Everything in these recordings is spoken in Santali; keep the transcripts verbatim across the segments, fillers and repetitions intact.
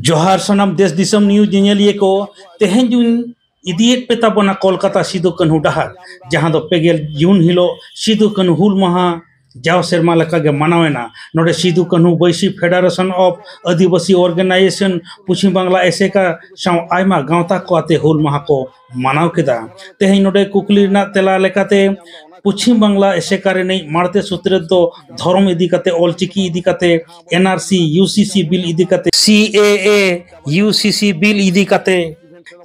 ᱡᱚᱦᱟᱨ ᱥᱟᱱᱟᱢ ᱫᱮᱥ ᱫᱤᱥᱚᱢ ᱱᱤᱭᱩᱡᱽ ᱧᱮᱧᱮᱞᱤᱭᱟᱹ ᱠᱚ᱾ ᱛᱮᱦᱮᱧ ᱡᱩᱱ ᱤᱫᱤᱭᱮᱫ ᱯᱮ ᱛᱟᱵᱚᱱᱟ ᱠᱳᱞᱠᱟᱛᱟ ᱥᱤᱫᱩ ᱠᱟᱹᱱᱦᱩ ᱰᱟᱦᱟᱨ, ᱡᱟᱦᱟᱸ ᱫᱚ ᱯᱮ ᱜᱮᱞ ᱡᱩᱱ ᱦᱤᱞᱳᱜ ᱥᱤᱫᱩ ᱠᱟᱹᱱᱦᱩ ᱦᱩᱞ ᱢᱟᱦᱟ ᱡᱟᱣ ᱥᱮᱨᱢᱟ ᱞᱮᱠᱟᱜᱮ ᱢᱟᱱᱟᱣᱮᱱᱟ᱾ ᱱᱚᱰᱮ ᱥᱤᱫᱩ ᱠᱟᱹᱱᱦᱩ ᱵᱟᱹᱭᱥᱤ federation of Adivasi organisation Paschim Bangla ᱮᱥᱮᱠᱟ ᱥᱟᱶ ᱟᱭᱢᱟ ᱜᱟᱶᱛᱟ ᱠᱚ ᱟᱛᱮ ᱦᱩᱞ ᱢᱟᱦᱟ ᱠᱚ ᱢᱟᱱᱟᱣ ᱠᱮᱫᱟ᱾ ᱛᱮᱦᱮᱧ ᱱᱚᱰᱮ ᱠᱩᱠᱞᱤ ᱨᱮᱱᱟᱜ ᱛᱮᱞᱟ ᱞᱮᱠᱟᱛᱮ, ᱯᱚᱪᱷᱤᱢ ᱵᱟᱝᱞᱟ ᱮᱥᱮᱠᱟ ᱨᱤᱱᱤᱡ ᱢᱟᱲᱛᱮ ᱥᱩᱛᱨᱮᱛ ᱫᱚ ᱫᱷᱚᱨᱚᱢ ᱤᱫᱤ ᱠᱟᱛᱮ, ᱚᱞᱪᱤᱠᱤ ᱤᱫᱤ ᱠᱟᱛᱮ, ᱮᱱ ᱟᱨ ᱥᱤ ᱤᱭᱩ ᱥᱤ ᱥᱤ ᱵᱤᱞ ᱤᱫᱤ ᱠᱟᱛᱮ, ᱥᱤ ᱮ ᱮ ᱤᱭᱩ ᱥᱤ ᱥᱤ ᱵᱤᱞ ᱤᱫᱤ ᱠᱟᱛᱮ,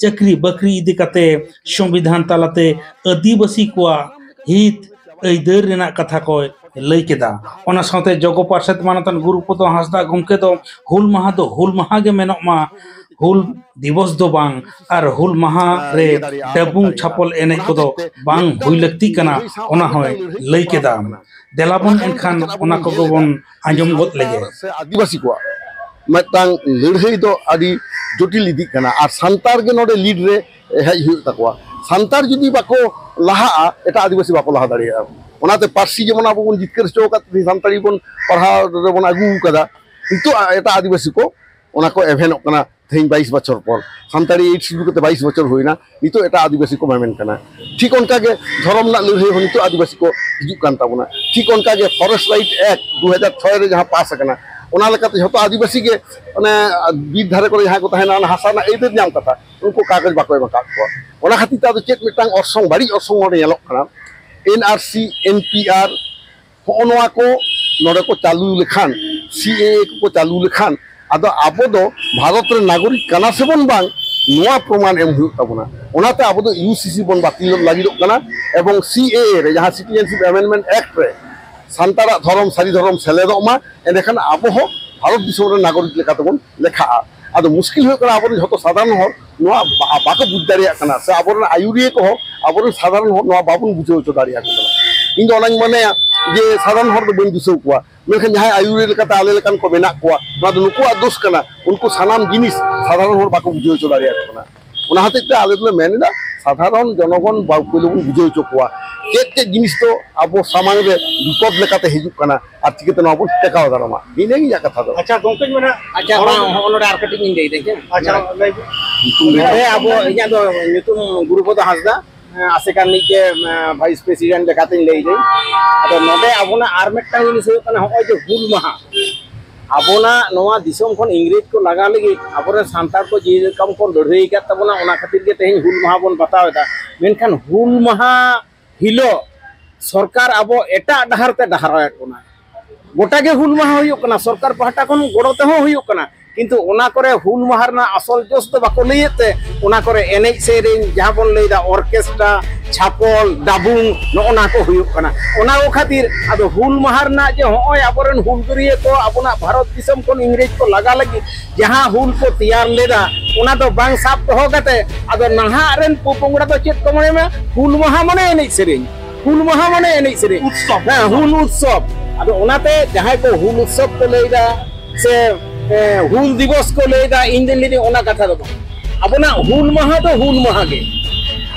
ᱪᱟᱹᱠᱨᱤ ᱵᱟᱹᱠᱨᱤ ᱤᱫᱤ ᱠᱟᱛᱮ, ᱥᱚᱝᱵᱤᱫᱷᱟᱱ ᱛᱟᱞᱟᱛᱮ ᱟᱹᱫᱤᱵᱟᱹᱥᱤ ᱠᱚᱣᱟᱜ ᱦᱤᱛ ᱟᱹᱭᱫᱟᱹᱨ ᱨᱮᱱᱟᱜ ᱠᱟᱛᱷᱟ ᱠᱚᱭ ᱞᱟᱹᱭ ᱠᱮᱫᱟ᱾ ᱚᱱᱟ ᱥᱟᱶᱛᱮ ᱡᱚᱜᱚ ᱯᱟᱨᱥᱮᱛ ᱢᱟᱱᱚᱛᱟᱱ ᱜᱩᱨᱩᱯᱚᱫᱚ ᱦᱟᱸᱥᱫᱟ ᱜᱚᱢᱠᱮ ᱫᱚ ᱦᱩᱞ ᱢᱟᱦᱟ ᱫᱚ ᱦᱩᱞ ᱢᱟᱦᱟ ᱜᱮ ᱢᱮᱱᱚᱜ ᱢᱟ, ᱦᱩᱞ ᱫᱤᱵᱚᱥ ᱫᱚ ᱵᱟᱝ, ᱟᱨ ᱦᱩᱞ ᱢᱟᱦᱟ ᱨᱮ ᱰᱟᱹᱵᱩᱝ ᱪᱷᱟᱯᱚᱞ ᱮᱱᱮᱡ ᱠᱚᱫᱚ ᱵᱟᱝ ᱦᱩᱭ ᱞᱟᱹᱠᱛᱤᱜ ᱠᱟᱱᱟ, ᱚᱱᱟ ᱦᱚᱸᱭ ᱞᱟᱹᱭ ᱠᱮᱫᱟ᱾ ᱫᱮᱞᱟ ᱵᱚᱱ ᱮᱱᱠᱷᱟᱱ ᱚᱱᱟ ᱠᱚᱜᱮ ᱵᱚᱱ ᱟᱸᱡᱚᱢ ᱜᱚᱫ ᱞᱮᱜᱮ᱾ ᱥᱮ ᱟᱹᱫᱤᱵᱟᱹᱥᱤ ᱠᱚᱣᱟᱜ ᱢᱤᱫᱴᱟᱝ ᱞᱟᱹᱲᱦᱟᱹᱭ ᱫᱚ ᱟᱹᱰᱤ ᱡᱚᱴᱤᱞ ᱤᱫᱤᱜ ᱠᱟᱱᱟ, ᱟᱨ ᱥᱟᱱᱛᱟᱲ ᱜᱮ ᱱᱚᱰᱮ ᱞᱤᱰ ᱨᱮ ᱦᱮᱡ ᱦᱩᱭᱩᱜ ᱛᱟᱠᱚᱣᱟ᱾ ᱥᱟᱱᱛᱟᱲ ᱡᱩᱫᱤ ᱵᱟᱠᱚ ᱞᱟᱦᱟᱜᱼᱟ, ᱮᱴᱟᱜ ᱟᱹᱫᱤᱵᱟᱹᱥᱤ ᱵᱟᱠᱚ ᱞᱟᱦᱟ ᱫᱟᱲᱮᱭᱟᱜᱼᱟ᱾ ᱚᱱᱟᱛᱮ ᱯᱟᱹᱨᱥᱤ ᱡᱮᱢᱚᱱ ᱟᱵᱚ ᱵᱚᱱ ᱡᱤᱛᱠᱟᱹᱨ ᱦᱚᱪᱚ ᱟᱠᱟᱫ, ᱥᱟᱱᱛᱟᱲᱤ ᱵᱚᱱ ᱯᱟᱲᱦᱟᱣ ᱨᱮᱵᱚᱱ ᱟᱹᱜᱩ ᱟᱠᱟᱫᱟ, ᱱᱤᱛᱚᱜ ᱮᱴᱟᱜ ᱟᱹᱫᱤᱵᱟᱹᱥᱤ ᱠᱚ ᱚᱱᱟ ᱠᱚ ᱮᱵᱷᱮᱱᱚᱜ ᱠᱟᱱᱟ᱾ ᱛᱮᱦᱮᱧ ᱵᱟᱭᱤᱥ ᱵᱚᱪᱷᱚᱨ ᱯᱚᱨ, ᱥᱟᱱᱛᱟᱲᱤ ᱮᱭᱤᱴ ᱥᱤᱰᱩᱞ ᱠᱟᱛᱮ ᱵᱟᱭᱤᱥ ᱵᱚᱪᱷᱚᱨ ᱦᱩᱭᱱᱟ, ᱱᱤᱛᱚᱜ ᱮᱴᱟᱜ ᱟᱹᱫᱤᱵᱟᱹᱥᱤ ᱠᱚ ᱢᱮᱢᱮᱱ ᱠᱟᱱᱟ᱾ ᱴᱷᱤᱠ ᱚᱱᱠᱟ ᱜᱮ ᱫᱷᱚᱨᱚᱢ ᱨᱮᱱᱟᱜ ᱞᱟᱹᱲᱦᱟᱹᱭ ᱦᱚᱸ ᱱᱤᱛᱚᱜ ᱟᱹᱫᱤᱵᱟᱹᱥᱤ ᱠᱚ ᱦᱤᱡᱩᱜ ᱠᱟᱱ ᱛᱟᱵᱚᱱᱟ᱾ ᱴᱷᱤᱠ ᱚᱱᱠᱟ ᱜᱮ ᱯᱷᱚᱨᱮᱥᱴ ᱨᱟᱭᱤᱴ ᱮᱠᱴ ᱫᱩ ᱦᱟᱡᱟᱨ ᱪᱷᱚᱭ ᱨᱮ ᱡᱟᱦᱟᱸ ᱯᱟᱥ ᱟᱠᱟᱱᱟ, ᱚᱱᱟ ᱞᱮᱠᱟᱛᱮ ᱡᱷᱚᱛᱚ ᱟᱹᱫᱤᱵᱟᱹᱥᱤ ᱜᱮ ᱚᱱᱮ ᱵᱤᱨ ᱫᱷᱟᱨᱮ ᱠᱚᱨᱮ ᱡᱟᱦᱟᱸᱭ ᱠᱚ ᱛᱟᱦᱮᱱᱟ, ᱚᱱᱟ ᱦᱟᱥᱟ ᱨᱮᱱᱟᱜ ᱟᱹᱭᱫᱟᱹᱨ ᱧᱟᱢ ᱠᱟᱛᱷᱟ, ᱩᱱᱠᱩ ᱠᱟᱜᱚᱡᱽ ᱵᱟᱠᱚ ᱮᱢ ᱟᱠᱟᱫ ᱠᱚᱣᱟ᱾ ᱚᱱᱟ ᱠᱷᱟᱹᱛᱤᱨ ᱛᱮ ᱟᱫᱚ ᱪᱮᱫ ᱢᱤᱫᱴᱟᱝ ᱚᱨᱥᱚᱝ, ᱵᱟᱹᱲᱤᱡ ᱚᱨᱥᱚᱝ ᱱᱚᱰᱮ ᱧᱮᱞᱚᱜ ᱠᱟᱱᱟ᱾ ᱮᱱ ᱟᱨ ᱥᱤ, ᱮᱱ ᱯᱤ ᱟᱨ, ᱦᱚᱸᱜᱼᱚ ᱱᱚᱣᱟ ᱠᱚ ᱱᱚᱰᱮ ᱠᱚ ᱪᱟᱹᱞᱩ ᱞᱮᱠᱷᱟᱱ, ᱥᱤ ᱮ ᱮ ᱠᱚᱠᱚ ᱪᱟᱹᱞᱩ ᱞᱮᱠᱷᱟᱱ, ᱟᱫᱚ ᱟᱵᱚ ᱫᱚ ᱵᱷᱟᱨᱚᱛ ᱨᱮ ᱱᱟᱜᱚᱨᱤᱠ ᱠᱟᱱᱟ ᱥᱮ ᱵᱚᱱ ᱵᱟᱝ, ᱱᱚᱣᱟ ᱯᱨᱚᱢᱟᱱ ᱮᱢ ᱦᱩᱭᱩᱜ ᱛᱟᱵᱚᱱᱟ᱾ ᱚᱱᱟᱛᱮ ᱟᱵᱚ ᱫᱚ ᱤᱭᱩ ᱥᱤ ᱥᱤ ᱵᱚᱱ ᱵᱟᱹᱛᱤᱞ ᱞᱟᱹᱜᱤᱫᱚᱜ ᱠᱟᱱᱟ, ᱮᱵᱚᱝ ᱥᱤ ᱮ ᱮ ᱨᱮ, ᱡᱟᱦᱟᱸ ᱥᱤᱴᱤᱡᱮᱱᱥᱤᱯ ᱮᱢᱮᱱᱰᱢᱮᱱᱴ ᱮᱠᱴ ᱨᱮ ᱥᱟᱱᱛᱟᱲᱟᱜ ᱫᱷᱚᱨᱚᱢ ᱥᱟᱹᱨᱤ ᱫᱷᱚᱨᱚᱢ ᱥᱮᱞᱮᱫᱚᱜ ᱢᱟ, ᱮᱸᱰᱮᱠᱷᱟᱱ ᱟᱵᱚ ᱦᱚᱸ ᱵᱷᱟᱨᱚᱛ ᱫᱤᱥᱚᱢ ᱨᱮᱱ ᱱᱟᱜᱚᱨᱤᱠ ᱞᱮᱠᱟ ᱛᱮᱵᱚᱱ ᱞᱮᱠᱷᱟᱜᱼᱟ᱾ ᱟᱫᱚ ᱢᱩᱥᱠᱤᱞ ᱦᱩᱭᱩᱜ ᱠᱟᱱᱟ, ᱟᱵᱚᱨᱮᱱ ᱡᱷᱚᱛᱚ ᱥᱟᱫᱷᱟᱨᱚᱱ ᱦᱚᱲ ᱱᱚᱣᱟ ᱵᱟ-, ᱵᱟᱠᱚ ᱵᱩᱡᱽ ᱫᱟᱲᱮᱭᱟᱜ ᱠᱟᱱᱟ, ᱥᱮ ᱟᱵᱚᱨᱮᱱ ᱟᱹᱭᱩᱨᱤᱭᱟᱹ ᱠᱚᱦᱚᱸ ᱟᱵᱚᱨᱮᱱ ᱥᱟᱫᱷᱟᱨᱚᱱ ᱦᱚᱲ ᱱᱚᱣᱟ ᱵᱟᱵᱚᱱ ᱵᱩᱡᱷᱟᱹᱣ ᱦᱚᱪᱚ ᱫᱟᱲᱮᱭᱟᱠᱚ ᱠᱟᱱᱟ᱾ ᱤᱧ ᱫᱚ ᱚᱱᱟᱧ ᱢᱚᱱᱮᱭᱟ ᱡᱮ ᱥᱟᱫᱷᱟᱨᱚᱱ ᱦᱚᱲ ᱫᱚ ᱵᱟᱹᱧ ᱫᱩᱥᱟᱹᱣ ᱠᱚᱣᱟ, ᱢᱮᱱᱠᱷᱟᱱ ᱡᱟᱦᱟᱸᱭ ᱟᱹᱭᱩᱨᱤᱭᱟᱹ ᱞᱮᱠᱟᱛᱮ ᱟᱞᱮ ᱞᱮᱠᱟᱱ ᱠᱚ ᱢᱮᱱᱟᱜ ᱠᱚᱣᱟ, ᱱᱚᱣᱟ ᱫᱚ ᱱᱩᱠᱩᱣᱟᱜ ᱫᱳᱥ ᱠᱟᱱᱟ᱾ ᱩᱱᱠᱩ ᱥᱟᱱᱟᱢ ᱡᱤᱱᱤᱥ ᱥᱟᱫᱷᱟᱨᱚᱱ ᱦᱚᱲ ᱵᱟᱠᱚ ᱵᱩᱡᱷᱟᱹᱣ ᱦᱚᱪᱚ ᱫᱟᱲᱮᱭᱟᱠᱚ ᱠᱟᱱᱟ᱾ ᱚᱱᱟ ᱦᱚᱛᱮᱡ ᱛᱮ ᱟᱞᱮ ᱫᱚᱞᱮ ᱢᱮᱱ ᱮᱫᱟ, ᱥᱟᱫᱷᱟᱨᱚᱱ ᱡᱚᱱᱚᱜᱚᱱ ᱵᱟ-, ᱯᱳᱭᱞᱳ ᱵᱚᱱ ᱵᱩᱡᱷᱟᱹᱣ ᱦᱚᱪᱚ ᱠᱚᱣᱟ᱾ ᱪᱮᱫ ᱪᱮᱫ ᱡᱤᱱᱤᱥ ᱫᱚ ᱟᱵᱚ ᱥᱟᱢᱟᱝ ᱨᱮ ᱵᱤᱯᱚᱫ ᱞᱮᱠᱟᱛᱮ ᱦᱤᱡᱩᱜ ᱠᱟᱱᱟ ᱟᱨ ᱪᱤᱠᱟᱹᱛᱮ ᱱᱚᱣᱟ ᱵᱚᱱ ᱴᱮᱠᱟᱣ ᱫᱟᱨᱟᱢᱟ, ᱤᱱᱟᱹᱜᱮ ᱤᱧᱟᱹᱜ ᱠᱟᱛᱷᱟ ᱫᱚ᱾ ᱟᱪᱪᱷᱟ, ᱜᱚᱝᱠᱮᱧ ᱢᱮᱱᱟ, ᱟᱪᱪᱷᱟ, ᱦᱚᱲ ᱵᱟᱝ, ᱦᱚᱸᱜᱼᱚ ᱱᱚᱰᱮ ᱟᱨ ᱠᱟᱹᱴᱤᱡ ᱤᱧ ᱞᱟᱹᱭ ᱫᱟᱹᱧ, ᱦᱮᱸ? ᱟᱪᱪᱷᱟ, ᱞᱟᱹᱭ ᱵᱤᱱ᱾ ᱦᱮᱸ, ᱟᱵᱚ, ᱤᱧᱟᱹᱜ ᱫᱚ ᱧᱩᱛᱩᱢ ᱜᱩᱨᱩᱯᱚᱫᱚ ᱦᱟᱸᱥᱫᱟ, ᱦᱮᱸ, ᱟᱥᱮᱠᱟ ᱨᱤᱱᱤᱡ ᱜᱮ, ᱮᱸ, ᱵᱷᱟᱭᱤᱥ ᱯᱨᱮᱥᱤᱰᱮᱱᱴ ᱞᱮᱠᱟᱛᱤᱧ ᱞᱟᱹᱭ ᱫᱟᱹᱧ᱾ ᱟᱫᱚ ᱱᱚᱰᱮ ᱟᱵᱚᱱᱟᱜ ᱟᱨ ᱢᱤᱫᱴᱟᱝ ᱡᱤᱱᱤᱥ ᱦᱩᱭᱩᱜ ᱠᱟᱱᱟ, ᱦᱚᱸᱜᱼᱚᱭ ᱡᱮ ᱦᱩᱞ ᱢᱟᱦᱟ, ᱟᱵᱚᱱᱟᱜ ᱱᱚᱣᱟ ᱫᱤᱥᱚᱢ ᱠᱷᱚᱱ ᱤᱝᱨᱮᱡᱽ ᱠᱚ ᱞᱟᱜᱟ ᱞᱟᱹᱜᱤᱫ ᱟᱵᱚᱨᱮᱱ ᱥᱟᱱᱛᱟᱲ ᱠᱚ ᱡᱮ ᱨᱚᱠᱚᱢ ᱠᱚ ᱞᱟᱹᱲᱦᱟᱹᱭ ᱟᱠᱟᱫ ᱛᱟᱵᱚᱱᱟ, ᱚᱱᱟ ᱠᱷᱟᱹᱛᱤᱨ ᱜᱮ ᱛᱮᱦᱮᱧ ᱦᱩᱞ ᱢᱟᱦᱟ ᱵᱚᱱ ᱵᱟᱛᱟᱣ ᱮᱫᱟ᱾ ᱢᱮᱱᱠᱷᱟᱱ ᱦᱩᱞ ᱢᱟᱦᱟ ᱦᱤᱞᱳᱜ ᱥᱚᱨᱠᱟᱨ ᱟᱵᱚ ᱮᱴᱟᱜ ᱰᱟᱦᱟᱨ ᱛᱮ ᱰᱟᱦᱟᱨᱟᱣᱮᱫ ᱵᱚᱱᱟ᱾ ᱜᱚᱴᱟ ᱜᱮ ᱦᱩᱞ ᱢᱟᱦᱟ ᱦᱩᱭᱩᱜ ᱠᱟᱱᱟ, ᱥᱚᱨᱠᱟᱨ ᱯᱟᱦᱴᱟ ᱠᱷᱚᱱ ᱜᱚᱲᱚ ᱛᱮᱦᱚᱸ ᱦᱩᱭᱩᱜ ᱠᱟᱱᱟ, ᱠᱤᱱᱛᱩ ᱚᱱᱟ ᱠᱚᱨᱮ ᱦᱩᱞ ᱢᱟᱦᱟ ᱨᱮᱱᱟᱜ ᱟᱥᱚᱞ ᱡᱚᱥ ᱫᱚ ᱵᱟᱠᱚ ᱞᱟᱹᱭᱮᱫ ᱛᱮ, ᱚᱱᱟ ᱠᱚᱨᱮ ᱮᱱᱮᱡ ᱥᱮᱨᱮᱧ, ᱡᱟᱦᱟᱸ ᱵᱚᱱ ᱞᱟᱹᱭᱫᱟ ᱚᱨᱠᱮᱥᱴᱨᱟ, ᱪᱷᱟᱯᱚᱞ, ᱰᱟᱵᱩᱝ, ᱱᱚᱜᱼᱚ ᱱᱟ ᱠᱚ ᱦᱩᱭᱩᱜ ᱠᱟᱱᱟ᱾ ᱚᱱᱟ ᱠᱚ ᱠᱷᱟᱹᱛᱤᱨ ᱟᱫᱚ ᱦᱩᱞ ᱢᱟᱦᱟ ᱨᱮᱱᱟᱜ ᱡᱮ ᱦᱚᱸᱜᱼᱚᱭ ᱟᱵᱚᱨᱮᱱ ᱦᱩᱞᱜᱟᱹᱨᱤᱭᱟᱹ ᱠᱚ ᱟᱵᱚᱱᱟᱜ ᱵᱷᱟᱨᱚᱛ ᱫᱤᱥᱚᱢ ᱠᱷᱚᱱ ᱤᱝᱨᱮᱡᱽ ᱠᱚ ᱞᱟᱜᱟ ᱞᱟᱹᱜᱤᱫ ᱡᱟᱦᱟᱸ ᱦᱩᱞ ᱠᱚ ᱛᱮᱭᱟᱨ ᱞᱮᱫᱟ, ᱚᱱᱟ ᱫᱚ ᱵᱟᱝ ᱥᱟᱵ ᱫᱚᱦᱚ ᱠᱟᱛᱮ ᱟᱫᱚ ᱱᱟᱦᱟᱜ ᱨᱮᱱ ᱯᱚᱯᱚᱝᱲᱟ ᱫᱚ ᱪᱮᱫ ᱠᱚ ᱢᱚᱱᱮᱭᱟ? ᱦᱩᱞ ᱢᱟᱦᱟ ᱢᱟᱱᱮ ᱮᱱᱮᱡ ᱥᱮᱨᱮᱧ, ᱦᱩᱞ ᱢᱟᱦᱟ ᱢᱟᱱᱮ ᱮᱱᱮᱡ ᱥᱮᱨᱮᱧ᱾ ᱩᱛᱥᱚᱵ᱾ ᱦᱮᱸ, ᱦᱩᱞ ᱩᱛᱥᱚᱵ᱾ ᱟᱫᱚ ᱚᱱᱟᱛᱮ ᱡᱟᱦᱟᱸᱭ ᱠᱚ ᱦᱩᱞ ᱩᱛᱥᱚᱵ ᱠᱚ ᱞᱟᱹᱭᱫᱟ ᱥᱮ, ᱮ, ᱦᱩᱞ ᱫᱤᱵᱚᱥ ᱠᱚ ᱞᱟᱹᱭᱫᱟ, ᱤᱧ ᱫᱚᱧ ᱞᱟᱹᱭᱫᱟ ᱚᱱᱟ ᱠᱟᱛᱷᱟ ᱫᱚ ᱵᱟᱝ᱾ ᱟᱵᱚᱱᱟᱜ ᱦᱩᱞ ᱢᱟᱦᱟ ᱫᱚ ᱦᱩᱞ ᱢᱟᱦᱟ ᱜᱮ᱾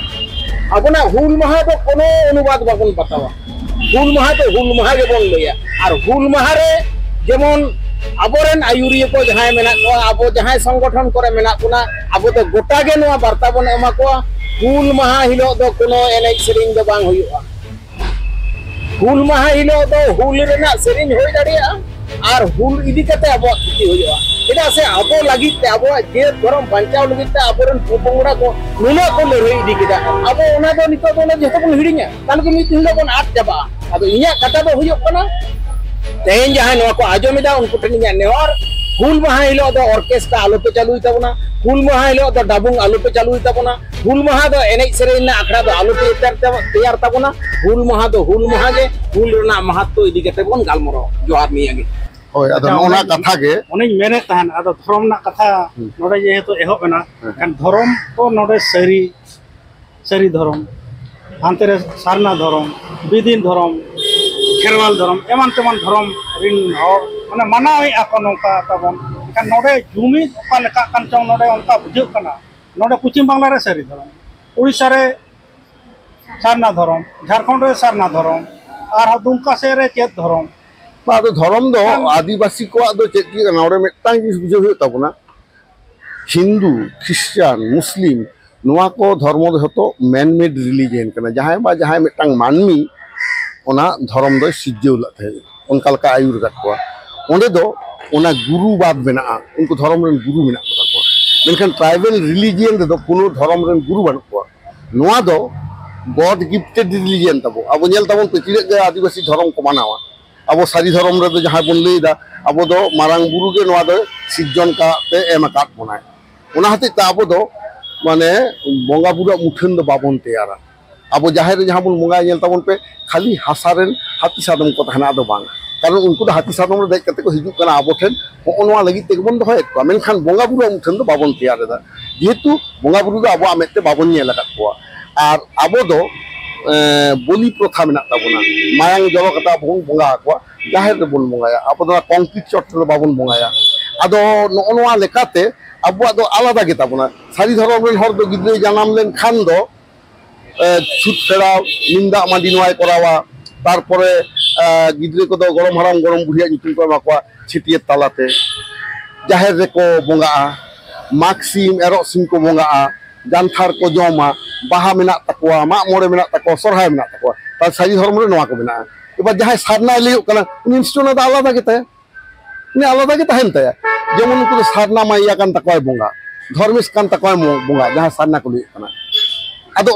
ᱟᱵᱚᱱᱟᱜ ᱦᱩᱞ ᱢᱟᱦᱟ ᱫᱚ ᱠᱳᱱᱳ ᱚᱱᱩᱵᱟᱫ ᱵᱟᱵᱚᱱ ᱵᱟᱛᱟᱣᱟ᱾ ᱦᱩᱞ ᱢᱟᱦᱟ ᱫᱚ ᱦᱩᱞ ᱢᱟᱦᱟ ᱜᱮᱵᱚᱱ ᱞᱟᱹᱭᱟ᱾ ᱟᱨ ᱦᱩᱞ ᱢᱟᱦᱟ ᱨᱮ ᱡᱮᱢᱚᱱ ᱟᱵᱚᱨᱮᱱ ᱟᱹᱭᱩᱨᱤᱭᱟᱹ ᱠᱚ ᱡᱟᱦᱟᱸᱭ ᱢᱮᱱᱟᱜ ᱠᱚᱣᱟ, ᱟᱵᱚ ᱡᱟᱦᱟᱸᱭ ᱥᱚᱝᱜᱚᱴᱷᱚᱱ ᱠᱚᱨᱮ ᱢᱮᱱᱟᱜ ᱵᱚᱱᱟ, ᱟᱵᱚ ᱫᱚ ᱜᱚᱴᱟ ᱜᱮ ᱱᱚᱣᱟ ᱵᱟᱨᱛᱟ ᱵᱚᱱ ᱮᱢᱟ ᱠᱚᱣᱟ, ᱦᱩᱞ ᱢᱟᱦᱟ ᱦᱤᱞᱳᱜ ᱫᱚ ᱠᱳᱱᱳ ᱮᱱᱮᱡ ᱥᱮᱨᱮᱧ ᱫᱚ ᱵᱟᱝ ᱦᱩᱭᱩᱜᱼᱟ᱾ ᱦᱩᱞ ᱢᱟᱦᱟ ᱦᱤᱞᱳᱜ ᱫᱚ ᱦᱩᱞ ᱨᱮᱱᱟᱜ ᱥᱮᱨᱮᱧ ᱦᱩᱭ ᱫᱟᱲᱮᱭᱟᱜᱼᱟ ᱟᱨ ᱦᱩᱞ ᱤᱫᱤ ᱠᱟᱛᱮ ᱟᱵᱚᱣᱟᱜ ᱠᱷᱚᱛᱤ ᱦᱩᱭᱩᱜᱼᱟ᱾ ᱪᱮᱫᱟᱜ ᱥᱮ ᱟᱵᱚ ᱞᱟᱹᱜᱤᱫ ᱛᱮ, ᱟᱵᱚᱣᱟᱜ ᱡᱟᱹᱛ ᱫᱷᱚᱨᱚᱢ ᱵᱟᱧᱪᱟᱣ ᱞᱟᱹᱜᱤᱫ ᱛᱮ ᱟᱵᱚᱨᱮᱱ ᱯᱚᱯᱚᱝᱲᱟ ᱠᱚ ᱱᱩᱱᱟᱹᱜ ᱠᱚ ᱞᱟᱹᱲᱦᱟᱹᱭ ᱤᱫᱤ ᱠᱮᱫᱟ, ᱟᱵᱚ ᱚᱱᱟ ᱫᱚ ᱱᱤᱛᱚᱜ ᱫᱚ ᱚᱱᱟ ᱡᱚᱛᱚ ᱵᱚᱱ ᱦᱤᱲᱤᱧᱟ, ᱛᱟᱦᱚᱞᱮ ᱠᱤ ᱢᱤᱫ ᱫᱤᱱ ᱦᱤᱞᱳᱜ ᱵᱚᱱ ᱟᱫ ᱪᱟᱵᱟᱜᱼᱟ? ᱟᱫᱚ ᱤᱧᱟᱹᱜ ᱠᱟᱛᱷᱟ ᱫᱚ ᱦᱩᱭᱩᱜ ᱠᱟᱱᱟ, ᱛᱮᱦᱮᱧ ᱡᱟᱦᱟᱸᱭ ᱱᱚᱣᱟ ᱠᱚ ᱟᱸᱡᱚᱢ ᱮᱫᱟ, ᱩᱱᱠᱩ ᱴᱷᱮᱱ ᱤᱧᱟᱹᱜ ᱱᱮᱦᱚᱨ, ᱦᱩᱞ ᱢᱟᱦᱟ ᱦᱤᱞᱳᱜ ᱫᱚ ᱚᱨᱠᱮᱥᱴᱨᱟ ᱟᱞᱚᱯᱮ ᱪᱟᱹᱞᱩᱭ ᱛᱟᱵᱚᱱᱟ, ᱦᱩᱞ ᱢᱟᱦᱟ ᱦᱤᱞᱳᱜ ᱫᱚ ᱰᱟᱵᱩᱝ ᱟᱞᱚᱯᱮ ᱪᱟᱹᱞᱩᱭ ᱛᱟᱵᱚᱱᱟ, ᱦᱩᱞ ᱢᱟᱦᱟ ᱫᱚ ᱮᱱᱮᱡ ᱥᱮᱨᱮᱧ ᱨᱮᱱᱟᱜ ᱟᱠᱷᱲᱟ ᱫᱚ ᱟᱞᱚᱯᱮ ᱛᱮᱭᱟᱨ ᱛᱟᱵᱚ-, ᱛᱮᱭᱟᱨ ᱛᱟᱵᱚᱱᱟ᱾ ᱦᱩᱞ ᱢᱟᱦᱟ ᱫᱚ ᱦᱩᱞ ᱢᱟᱦᱟ ᱜᱮ, ᱦᱩᱞ ᱨᱮᱱᱟᱜ ᱢᱟᱦᱟᱛᱛᱚ ᱤᱫᱤ ᱠᱟᱛᱮ ᱵᱚᱱ ᱜᱟᱞᱢᱟᱨᱟᱣᱟ᱾ ᱡᱚᱦᱟᱨ, ᱱᱤᱭᱟᱹ ᱜᱮ᱾ ᱦᱳᱭ, ᱟᱫᱚ ᱟᱪᱪᱷᱟ, ᱱᱚᱜᱼᱚ ᱱᱟ ᱚᱱᱮ, ᱠᱟᱛᱷᱟ ᱜᱮ᱾ ᱚᱱᱮᱧ ᱢᱮᱱᱮᱫ ᱛᱟᱦᱮᱸᱫ, ᱟᱫᱚ ᱫᱷᱚᱨᱚᱢ ᱨᱮᱱᱟᱜ ᱠᱟᱛᱷᱟ ᱦᱩᱸ᱾ ᱱᱚᱰᱮ ᱡᱮᱦᱮᱛᱩ ᱮᱦᱚᱵ ᱮᱱᱟ, ᱦᱮᱸ᱾ ᱮᱱᱠᱷᱟᱱ ᱫᱷᱚᱨᱚᱢ ᱫᱚ ᱱᱚᱰᱮ ᱥᱟᱹᱨᱤ, ᱥᱟᱹᱨᱤ ᱫᱷᱚᱨᱚᱢ, ᱦᱟᱱᱛᱮ ᱨᱮ ᱥᱟᱨᱱᱟ ᱫᱷᱚᱨᱚᱢ, ᱵᱤᱫᱤᱱ ᱫᱷᱚᱨᱚᱢ, ᱠᱷᱮᱨᱣᱟᱞ ᱫᱷᱚᱨᱚᱢ, ᱮᱢᱟᱱ ᱛᱮᱢᱟᱱ ᱫᱷᱚᱨᱚᱢ ᱨᱤᱱ ᱦᱚᱲ, ᱢᱟᱱᱮ, ᱢᱟᱱᱟᱣᱮᱫᱼᱟ ᱠᱚ ᱱᱚᱝᱠᱟ ᱛᱟᱵᱚᱱ᱾ ᱮᱱᱠᱷᱟᱱ ᱱᱚᱰᱮ ᱡᱩᱢᱤᱫ ᱚᱠᱟ ᱞᱮᱠᱟᱜ ᱠᱟᱱ ᱪᱚᱝ, ᱱᱚᱰᱮ ᱚᱱᱠᱟ ᱵᱩᱡᱷᱟᱹᱜ ᱠᱟᱱᱟ᱾ ᱱᱚᱰᱮ ᱯᱚᱪᱷᱤᱢ ᱵᱟᱝᱞᱟ ᱨᱮ ᱥᱟᱹᱨᱤ ᱫᱷᱚᱨᱚᱢ, ᱩᱲᱤᱥᱥᱟ ᱨᱮ ᱥᱟᱨᱱᱟ ᱫᱷᱚᱨᱚᱢ, ᱡᱷᱟᱲᱠᱷᱚᱸᱰ ᱨᱮ ᱥᱟᱨᱱᱟ ᱫᱷᱚᱨᱚᱢ, ᱟᱨᱦᱚᱸ ᱫᱩᱢᱠᱟ ᱥᱮᱫ ᱨᱮ ᱪᱮᱫ ᱫᱷᱚᱨᱚᱢ? ᱵᱟᱝ, ᱟᱫᱚ ᱫᱷᱚᱨᱚᱢ ᱫᱚ ᱟᱹᱫᱤᱵᱟᱹᱥᱤ ᱠᱚᱣᱟᱜ ᱫᱚ ᱪᱮᱫ ᱪᱤᱠᱟᱹ ᱠᱟᱱᱟ, ᱚᱸᱰᱮ ᱢᱤᱫᱴᱟᱝ ᱡᱤᱱᱤᱥ ᱵᱩᱡᱷᱟᱹᱣ ᱦᱩᱭᱩᱜ ᱛᱟᱵᱚᱱᱟ᱾ ᱦᱤᱱᱫᱩ, ᱠᱷᱨᱤᱥᱪᱟᱱ, ᱢᱩᱥᱞᱤᱢ, ᱱᱚᱣᱟ ᱠᱚ ᱫᱷᱚᱨᱢᱚ ᱫᱚ ᱡᱷᱚᱛᱚ ᱢᱮᱱᱢᱮᱰ ᱨᱤᱞᱤᱡᱤᱭᱟᱱ ᱠᱟᱱᱟ᱾ ᱡᱟᱦᱟᱸᱭ ᱵᱟ ᱡᱟᱦᱟᱸᱭ ᱢᱤᱫᱴᱟᱝ ᱢᱟᱹᱱᱢᱤ ᱚᱱᱟ ᱫᱷᱚᱨᱚᱢ ᱫᱚᱭ ᱥᱤᱨᱡᱟᱹᱣ ᱞᱮᱫ ᱛᱟᱦᱮᱸᱫ, ᱚᱱᱠᱟ ᱞᱮᱠᱟ ᱟᱹᱭᱩᱨ ᱟᱠᱟᱫ ᱠᱚᱣᱟ᱾ ᱚᱸᱰᱮ ᱫᱚ ᱚᱱᱟ ᱜᱩᱨᱩᱵᱟᱫ ᱢᱮᱱᱟᱜᱼᱟ, ᱩᱱᱠᱩ ᱫᱷᱚᱨᱚᱢ ᱨᱮᱱ ᱜᱩᱨᱩ ᱢᱮᱱᱟᱜ ᱠᱚᱛᱟ ᱠᱚᱣᱟ᱾ ᱢᱮᱱᱠᱷᱟᱱ ᱴᱨᱟᱭᱵᱮᱞ ᱨᱤᱞᱤᱡᱤᱭᱟᱱ ᱨᱮᱫᱚ ᱠᱳᱱᱳ ᱫᱷᱚᱨᱚᱢ ᱨᱮᱱ ᱜᱩᱨᱩ ᱵᱟᱹᱱᱩᱜ ᱠᱚᱣᱟ᱾ ᱱᱚᱣᱟ ᱫᱚ ᱜᱚᱰ ᱜᱤᱯᱴᱮᱰ ᱨᱤᱞᱤᱡᱤᱭᱟᱱ ᱛᱟᱵᱚ᱾ ᱟᱵᱚ ᱧᱮᱞ ᱛᱟᱵᱚᱱ ᱯᱮ, ᱛᱤᱱᱟᱹᱜ ᱜᱮ ᱟᱹᱫᱤᱵᱟᱹᱥᱤ ᱫᱷᱚᱨᱚᱢ ᱠᱚ ᱢᱟᱱᱟᱣᱟ᱾ ᱟᱵᱚ ᱥᱟᱹᱨᱤ ᱫᱷᱚᱨᱚᱢ ᱨᱮᱫᱚ ᱡᱟᱦᱟᱸᱭ ᱵᱚᱱ ᱞᱟᱹᱭ ᱮᱫᱟ, ᱟᱵᱚ ᱫᱚ ᱢᱟᱨᱟᱝ ᱵᱩᱨᱩ ᱜᱮ ᱱᱚᱣᱟ ᱫᱚ ᱥᱤᱨᱡᱚᱱ ᱠᱟᱛᱮ ᱮᱢ ᱟᱠᱟᱫ ᱵᱚᱱᱟᱭ᱾ ᱚᱱᱟ ᱦᱚᱛᱮᱡ ᱛᱮ ᱟᱵᱚ ᱫᱚ ᱢᱟᱱᱮ ᱵᱚᱸᱜᱟ ᱵᱩᱨᱩᱣᱟᱜ ᱢᱩᱴᱷᱟᱹᱱ ᱫᱚ ᱵᱟᱵᱚᱱ ᱛᱮᱭᱟᱨᱟ᱾ ᱟᱵᱚ ᱡᱟᱦᱮᱨ ᱨᱮ ᱡᱟᱦᱟᱸ ᱵᱚᱱ ᱵᱚᱸᱜᱟᱭᱟ, ᱧᱮᱞ ᱛᱟᱵᱚᱱ ᱯᱮ, ᱠᱷᱟᱹᱞᱤ ᱦᱟᱥᱟ ᱨᱮᱱ ᱦᱟᱹᱛᱤ ᱥᱟᱫᱚᱢ ᱠᱚ ᱛᱟᱦᱮᱱᱟ, ᱟᱫᱚ ᱵᱟᱝ᱾ ᱠᱟᱨᱚᱱ ᱩᱱᱠᱩ ᱫᱚ ᱦᱟᱹᱛᱤ ᱥᱟᱫᱚᱢ ᱨᱮ ᱫᱮᱡ ᱠᱟᱛᱮ ᱠᱚ ᱦᱤᱡᱩᱜ ᱠᱟᱱᱟ ᱟᱵᱚ ᱴᱷᱮᱱ, ᱦᱚᱸᱜᱼᱚ ᱱᱚᱣᱟ ᱞᱟᱹᱜᱤᱫ ᱛᱮᱜᱮ ᱵᱚᱱ ᱫᱚᱦᱚᱭᱮᱫ ᱠᱚᱣᱟ᱾ ᱢᱮᱱᱠᱷᱟᱱ ᱵᱚᱸᱜᱟ ᱵᱩᱨᱩᱣᱟᱜ ᱢᱩᱴᱷᱟᱹᱱ ᱫᱚ ᱵᱟᱵᱚᱱ ᱛᱮᱭᱟᱨ ᱮᱫᱟ, ᱡᱮᱦᱮᱛᱩ ᱵᱚᱸᱜᱟ ᱵᱩᱨᱩ ᱫᱚ ᱟᱵᱚᱣᱟᱜ ᱢᱮᱫ ᱛᱮ ᱵᱟᱵᱚᱱ ᱧᱮᱞ ᱟᱠᱟᱫ ᱠᱚᱣᱟ᱾ ᱟᱨ ᱟᱵᱚ ᱫᱚ ᱮᱸ, ᱵᱚᱞᱤ ᱯᱨᱚᱛᱷᱟ ᱢᱮᱱᱟᱜ ᱛᱟᱵᱚᱱᱟ, ᱢᱟᱭᱟᱝ ᱡᱚᱨᱚ ᱠᱟᱛᱮ ᱟᱵᱚ ᱵᱚᱱ ᱵᱚᱸᱜᱟ ᱟᱠᱚᱣᱟ, ᱡᱟᱦᱮᱨ ᱨᱮᱵᱚᱱ ᱵᱚᱸᱜᱟᱭᱟ᱾ ᱟᱵᱚ ᱫᱚ ᱚᱱᱟ ᱠᱚᱝᱠᱨᱤᱴ ᱪᱚᱴ ᱨᱮᱫᱚ ᱵᱟᱵᱚᱱ ᱵᱚᱸᱜᱟᱭᱟ᱾ ᱟᱫᱚ ᱱᱚᱜᱼᱚ ᱱᱚᱣᱟ ᱞᱮᱠᱟᱛᱮ ᱟᱵᱚᱣᱟᱜ ᱫᱚ ᱟᱞᱟᱫᱟ ᱜᱮ ᱛᱟᱵᱚᱱᱟ᱾ ᱥᱟᱹᱨᱤ ᱫᱷᱚᱨᱚᱢ ᱨᱮᱱ ᱦᱚᱲ ᱫᱚ ᱜᱤᱫᱽᱨᱟᱹᱭ ᱡᱟᱱᱟᱢ ᱞᱮᱱᱠᱷᱟᱱ ᱫᱚ ᱮ, ᱪᱷᱩᱛ ᱯᱷᱮᱨᱟᱣ, ᱱᱤᱢ ᱫᱟᱜ ᱢᱟᱹᱰᱤ ᱱᱚᱣᱟᱭ ᱠᱚᱨᱟᱣᱟ᱾ ᱛᱟᱨᱯᱚᱨᱮ, ᱮ, ᱜᱤᱫᱽᱨᱟᱹ ᱠᱚᱫᱚ ᱜᱚᱲᱚᱢ ᱦᱟᱲᱟᱢ ᱜᱚᱲᱚᱢ ᱵᱩᱲᱦᱤᱭᱟᱜ ᱧᱩᱛᱩᱢ ᱠᱚ ᱮᱢᱟ ᱠᱚᱣᱟ ᱪᱷᱟᱹᱴᱭᱟᱹᱨ ᱛᱟᱞᱟᱛᱮ᱾ ᱡᱟᱦᱮᱨ ᱨᱮᱠᱚ ᱵᱚᱸᱜᱟᱜᱼᱟ, ᱢᱟᱜᱽ ᱥᱤᱢ ᱮᱨᱚᱜ ᱥᱤᱢ ᱠᱚ ᱵᱚᱸᱜᱟᱜᱼᱟ, ᱡᱟᱱᱛᱷᱟᱲ ᱠᱚ ᱡᱚᱢᱟ, ᱵᱟᱦᱟ ᱢᱮᱱᱟᱜ ᱛᱟᱠᱚᱣᱟ, ᱢᱟᱜ ᱢᱚᱬᱮ ᱢᱮᱱᱟᱜ ᱛᱟᱠᱚᱣᱟ, ᱥᱚᱨᱦᱟᱭ ᱢᱮᱱᱟᱜ ᱛᱟᱠᱚᱣᱟ᱾ ᱛᱟᱦᱞᱮ ᱥᱟᱹᱨᱤ ᱫᱷᱚᱨᱚᱢ ᱨᱮ ᱱᱚᱣᱟ ᱠᱚ ᱢᱮᱱᱟᱜᱼᱟ᱾ ᱮᱵᱟᱨ ᱡᱟᱦᱟᱸᱭ ᱥᱟᱨᱱᱟᱭ ᱞᱟᱹᱭᱚᱜ ᱠᱟᱱᱟ, ᱩᱱᱤ ᱱᱤᱥᱪᱚᱭ ᱚᱱᱟ ᱫᱚ ᱟᱞᱟᱫᱟ ᱜᱮ ᱛᱟᱭᱟ᱾ ᱩᱱᱤ ᱟᱞᱟᱫᱟ ᱜᱮ ᱛᱟᱦᱮᱱ ᱛᱟᱭᱟ᱾ ᱡᱮᱢᱚᱱ ᱩᱱᱠᱩ ᱫᱚ ᱥᱟᱨᱱᱟ ᱢᱟᱹᱭ ᱟᱠᱟᱱ ᱛᱟᱠᱚᱣᱟᱭ ᱵᱚᱸᱜᱟ, ᱫᱷᱚᱨᱢᱮᱥ ᱠᱟᱱ ᱛᱟᱠᱚᱣᱟᱭ ᱢᱚ-, ᱵᱚᱸᱜᱟ, ᱡᱟᱦᱟᱸ ᱥᱟᱨᱱᱟ ᱠᱚ ᱞᱟᱹᱭᱚᱜ ᱠᱟᱱᱟ᱾ ᱟᱫᱚ